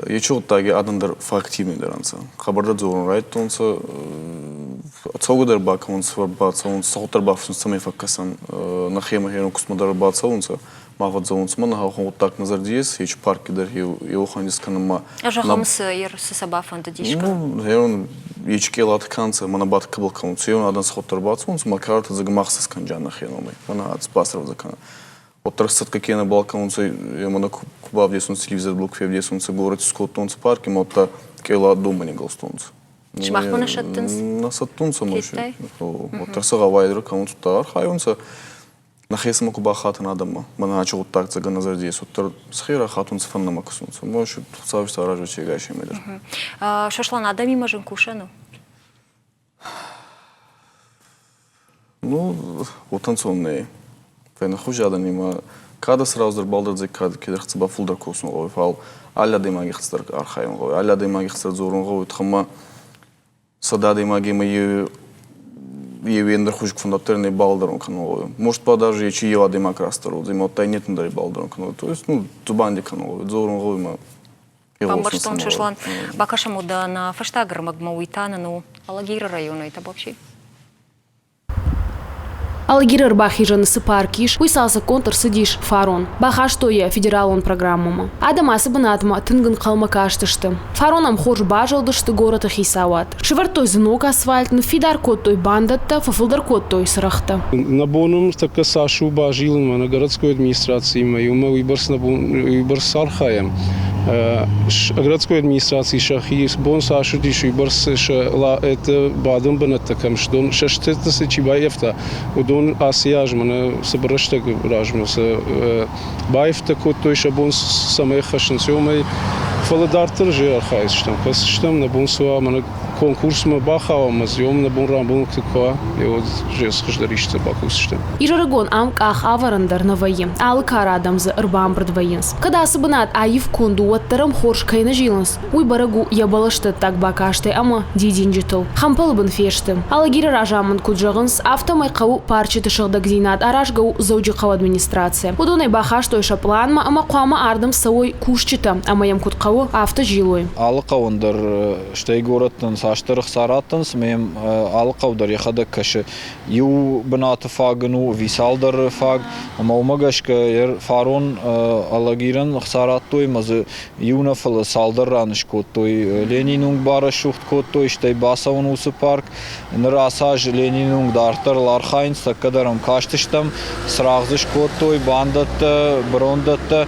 ечи гъуддаги адӕн дӕр фӕактивныйдӕр ӕнцӕ. Хабар дӕр дзорун райдӕдтонцӕ, цӕугӕ дӕр бакӕнунцӕ, бацӕунцӕ, цӕхуд дӕр бафсунцӕ, цӕмӕй фӕккӕсӕн, нӕхемӕ херон кустмӕ дӕр бацӕунцӕ. Ма фӕдзӕуынц мӕ нӕхӕххон хъуыддаг нӕ зӕрди ес, ечи парки дӕр еу хӕндис кӕнӕн ма. Зӕгъӕм, цы цы сӕ бафӕндыдис? Ну, херон Ечи къелати ка нцӕ, мӕнӕ бат кӕбӕл кӕнунцӕ, еу адӕн сходдӕр бацӕунцӕ, ма карта дзӕг махсӕс кӕнджан нӕхе номӕй. Мӕнӕ бацрӕвдзӕ кӕнӕ. Уӕддӕр сӕтгӕ ке нӕбал кӕнунцӕ, мӕнӕ ку бавдесунцӕ телевизорбӕл ку февдесунцӕ, горӕти скодтонцӕ парки, ма уӕдта къела донмӕ не гӕлстонцӕ. Сымахмӕ нӕ сӕттынц? Нӕ сӕттунцӕ Уӕддӕр сӕ гъӕуайдӕр кӕнунцӕ, удта архайунцӕ. Нӕхецӕмӕ ку бахатӕн адӕммӕ, мӕнӕ ачи гъуддаг дзӕгӕ нӕ зӕрди ес, уӕддӕр сӕхе рахатунцӕ, фӕннӕмӕ кӕсунцӕ. Может, Хуцауи саразӕ чи ӕгасемӕ дӕр. Сослан, адӕмимӕ зын кусӕн у? Ну, уотӕ ӕнцон нӕй. Фӕйнӕхузи адӕнимӕ кадӕ сраздӕр балдӕрдзӕй, кӕд кедӕр хӕццӕ ба фулдӕр косун гъӕуй, фал алли адӕймаги хӕццӕ дӕр архайун гъӕуй, алли адӕймаги хӕццӕ дӕр дзорун гъӕуй, тухӕн 100 адӕймагемӕ еу ӕндӕр хузи ку фӕндадтӕр не балдӕрун кӕнун гъӕуй. Может ба даже ечи еу адӕймаг растдӕр уодзӕй, ма удта иннетӕн дӕр балдӕрун кӕнун. То есть, ну, дзубанди кӕнун гъӕуй, дзорун гъӕуй ма Бамбӕрстон, Сослан. Бакӕсӕм уӕдӕ нӕ фӕстаг ӕрмӕгмӕ, уый та нын у Алагиры районӕй Табуапси. Алагиры ӕрбахизӕны цы парк ис, уый цалцӕггонд ӕрцыдис фарон. Бахастой йӕ федералон программӕмӕ. Адӕм ацы бынатмӕ тынг ӕнхъӕлмӕ кастысты. Фарон ӕм хорз базылдысты горӕты хицауад. Сӕвӕрдтой дзы ног асфальт, ныффидар кодтой бандӕттӕ, фӕфылдӕр кодтой цырӕгътӕ. Нӕ бон у ныртӕккӕ цас у базилынмӕ нӕ городской администрациимӕ иумӕ уыйбӕрц нӕ бон уыйбӕрц архайӕм. Городской администраци сӕхи бон цас уыдис, уыйбӕрц сӕ это бадӕн бынӕттӕ кӕм сты, сӕ стӕгты цы чи баййӕфта, уыдон ацы аз мӕнӕ цыбыр рӕстӕг размӕ сӕ баивтӕ кодтой сӕ бон цӕмӕй хӕссынц, уымӕй. Фӕлӕ дарддӕр зӕй архайдзыстӕм, кӕсдзыстӕм, нӕ бон цы уа, мӕнӕ конкурсмӕ бахауӕм ӕмӕ дзы нӕ бон рамбулын куы уа, уӕд хуыздӕр исты бакусдзыстӕм. Изӕрыгон ам къах ӕвӕрӕн дӕр нӕ вӕййы. Алы кары адӕм дзы ӕрбамбырд вӕййынц. Кӕд ацы бынат аив конд у, уӕддӕр ӕм хорз кӕй нӕ зилынц, уый бӕрӕг у йӕ бӕлӕстӕттаг бакастӕй ӕмӕ дидинджытыл. Хӕмпӕлы бын фесты. Алагиры разамынд куыд зӕгъынц, афтӕмӕй хъӕуы парчыты сыгъдӕгдзинад аразгӕ у Дзӕуджыхъӕуы администрацийӕ. Уыдон ӕй бахастой сӕ пъланмӕ ӕмӕ хъуамӕ ардӕм цӕуой кусджытӕ ӕмӕ йӕм куыд хъӕуы, афтӕ зилой. Алы хъӕуӕн дӕр, стӕй горӕттӕн цасдӕр ӕхца раттынц, ӕмӕ йӕм алы хъӕу дӕр йӕхӕдӕг кӕсы. Иу бынаты фаг ын у ӕви цалдӕр фаг, ӕмӕ уымӕ гӕсгӕ фарон Алагирӕн ӕхца радтой ӕмӕ дзы иу нӕ, фӕлӕ цалдӕр раны скодтой. Ленин уынг барӕсугъд кодтой, стӕй бацӕуын уыцы парк. Ныр ацы аз Ленин уынг дарддӕр архайынц, тӕккӕ дӕр ӕм кастыстӕм, цырагъ дзы скодтой, бандӕттӕ, бырондӕттӕ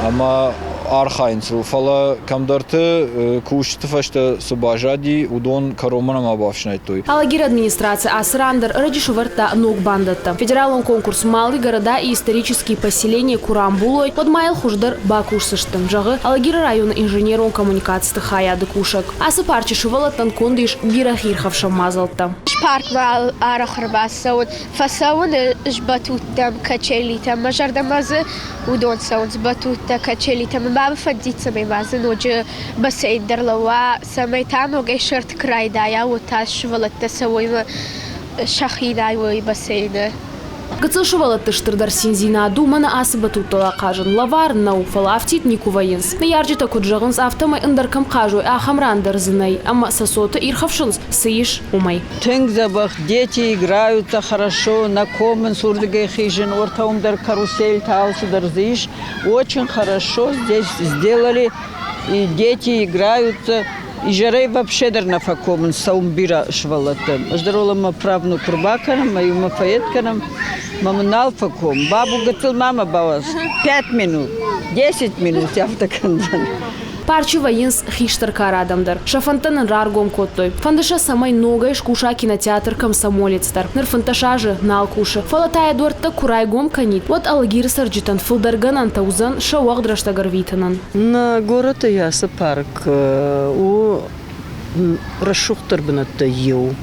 ӕмӕ архайынц ыл. Фӕлӕ кӕмдӕрты кусджыты фӕстӕ цы баззади, уыдон кӕронмӕ нӕма бафснайдтой. Алагиры администраци ацы ран дӕр ӕрӕджы сӕвӕрдта ног бандӕттӕ. Федералон конкурс «Малый города и исторические поселения» куы рамбулой, уӕд ма йыл хуыздӕр бакусдзысты, зӕгъы Алагиры районы инженерон коммуникациты хайады кусӕг. Ацы парчы сывӕллӕттӕн конд ис бирӕ хиирхӕфсӕн мадзӕлттӕ. Паркмӕ арӕх ӕрбацӕуын, фӕцӕуын ӕз батуттӕм, качелитӕм. Мӕ зӕрдӕмӕ дзы уыдон цӕуынц батуттӕ, качелитӕ. Мӕ мӕ фӕндид, цӕмӕй ма дзы ноджы бассейн дӕр лӕууа, цӕмӕй та ногӕй сӕрд куы райдайа, уӕд та сывӕллӕттӕ цӕуой сӕхи найой бассейны. Гыццыл сывӕллӕтты стырдӕр циндзинад у мӕнӕ ацы батуттыл ахъазын. Лӕвар нӕу, фӕлӕ афтид никуы вӕййынц. Ныййарджытӕ куыд зӕгъынц, афтӕмӕй ӕндӕр кӕм хъазой, ахӕм ран дӕр дзы нӕй, ӕмӕ сӕ цоты ирхӕфсынц, цы ис, уымӕй. Тынг дзӕбӕх, дети играются хорошо, нӕ комынц уырдыгӕй хизын, уӕртӕ уым дӕр карусельтӕ, алцыдӕр дзы ис. Очень хорошо здесь сделали, и дети играются. Изӕрӕй вообще дӕр нӕ фӕкомынц, цӕуын бирӕ сывӕллӕттӕ. Ӕз дӕр уӕлӕмӕ правнук ӕрбакӕнӕм, мӕ иумӕ фӕед кӕнӕм, мӕ мын нал фӕком. Бабу гыццыл ма мӕ бауадз. 5 минут, 10 минут афтӕ кӕндзӕн. Парчы вӕййынц хистӕр кары адӕм дӕр. Сӕ фӕндтӕ нын раргом кодтой. Фӕнды сӕ, цӕмӕй ногӕй скуса кинотеатр «Комсомолец» дӕр. Ныр 15 азы нал кусы. Фӕлӕ та йӕ дуӕрттӕ куы райгом кӕнид, уӕд Алагиры цӕрджытӕн фылдӕр гӕнӕнтӕ уыдзӕн сӕ уӕгъд рӕстӕг ӕрвитынӕн. Нӕ горӕты ацы парк у рӕсугъддӕр бынӕттӕй иу.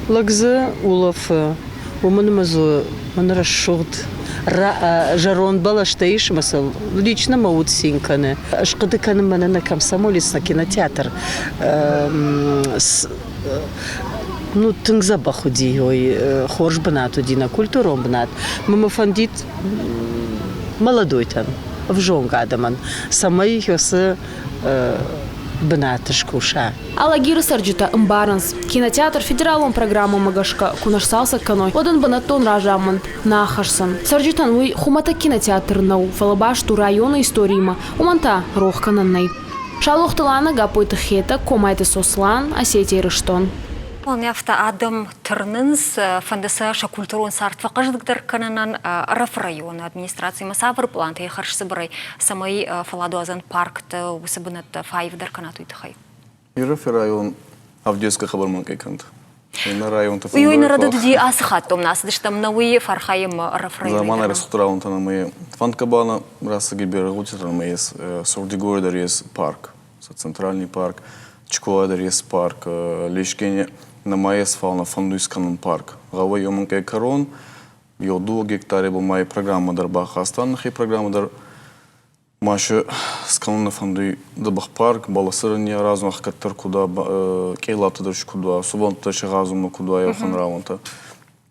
Лӕг дзы улӕфы, уымӕн ӕмӕ дзы мӕн рӕсугъд зӕронд бӕлӕстӕ ис ӕмӕ сыл лично мӕ уд цин кӕны. Ӕз хъуыды кӕнын мӕнӕ нӕ комсомолец, нӕ кинотеатр ну, тынг дзӕбӕх уыди, ой, хорз бынат уыди, нӕ культурон бынат. Мӕ мӕ фӕндид молодойтӕн, ӕвзонг адӕмӕн, цӕмӕй уыцы бынаты скуса. Алагиры цӕрджытӕ ӕмбарынц, кинотеатр федералон программӕмӕ гӕсгӕ куы нӕ сцалцӕг кӕной, уӕд ын бынӕттон разамынд нӕ ахӕсдзӕн. Цӕрджытӕн уый хуымӕтӕг кинотеатр нӕу, фӕлӕ баст у районы историимӕ, уымӕн та рох кӕнӕн нӕй. Саулохты Лана, Гаппойты Хетӕг, Комайты Сослан, Осетия Ирыстон. Афтӕ адӕм тырнынц, фӕнды сӕ сӕ культурон цард фӕхъӕздыгдӕр кӕнынӕн Ӕрӕфы районы администрацимӕ цавӕр пълантӕ хӕрзцыбырӕй, цӕмӕй фӕлладуадзӕн паркты уыцы бынӕттӕ фӕаивдӕр кӕнат, уый тыххӕй? Ирӕфы район Авдеевскы хабармӕ кӕй кӕнт. Иннӕ районты Уый нырыд уыди ацы хатт дом ацыдыстӕм, нӕ уый фархайӕм Ӕрӕфы районы. Замана рӕсугъд районтӕн ӕмӕ фӕндкӕбӕл рӕсӕги берӕ гъудитӕ ӕмӕ ес Сурдигоры дӕр ес парк, центральный парк, Чкола дӕр ес парк, Лешкени нӕма ес, фал нӕ фӕндуй скӕнун парк. Гъӕуӕй еумӕнкъей кӕрон, еу дууӕ гектаребӕл ма и программӕ дӕр бахастан, нӕхе программӕ дӕр. Ма си скӕнун нӕ фӕндуй дзӕбӕх парк, бӕласӕрӕн не аразун, ӕхгӕддӕр куд уа, къелатӕ дӕр си куд уа, сувӕллӕнттӕ си гъазунмӕ куд уа, еуӕхӕн рауӕнтӕ.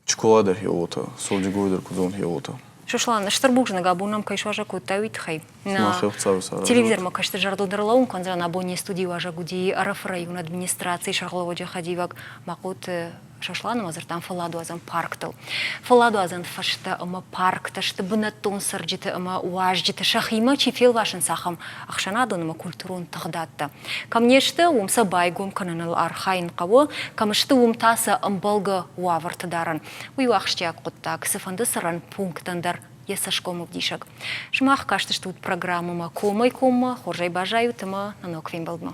Чкола дӕр хеуотӕ, Сордигой дӕр кудзон хеуотӕ. Сослан, стыр бузныг, абон нӕм кӕй суазӕг кодтай, уый тыххӕй. Телевизормӕ кӕсты зӕрдыл дӕр лӕууын кӕндзӕн, абон не студийы уазӕг уыди Ӕрӕфы районы администрацийы сӕргълӕууӕджы хӕдивӕг Махъоты Сослан ӕмӕ дзырдтам фӕлладуадзӕн парктыл. Фӕлладуадзӕн фӕзтӕ ӕмӕ парктӕ сты бынӕттон цӕрджыты ӕмӕ уазджыты сӕхимӕ чи фелвасынц, ахӕм ӕхсӕнадон ӕмӕ культурон тыгъдадтӕ. Кӕм не сты, уым сӕ байгом кӕныныл архайын хъӕуы, кӕм сты, уым та сӕ ӕмбӕлгӕ уавӕрты дарын. Уый у ахсджиаг хъуыддаг, цыфӕнды цӕрӕн пунктӕн дӕр йӕ цӕсгом ӕвдисӕг. Сымах кастыстут программӕмӕ комӕй-коммӕ, хорзӕй баззайут ӕмӕ нӕ ног фембӕлдмӕ.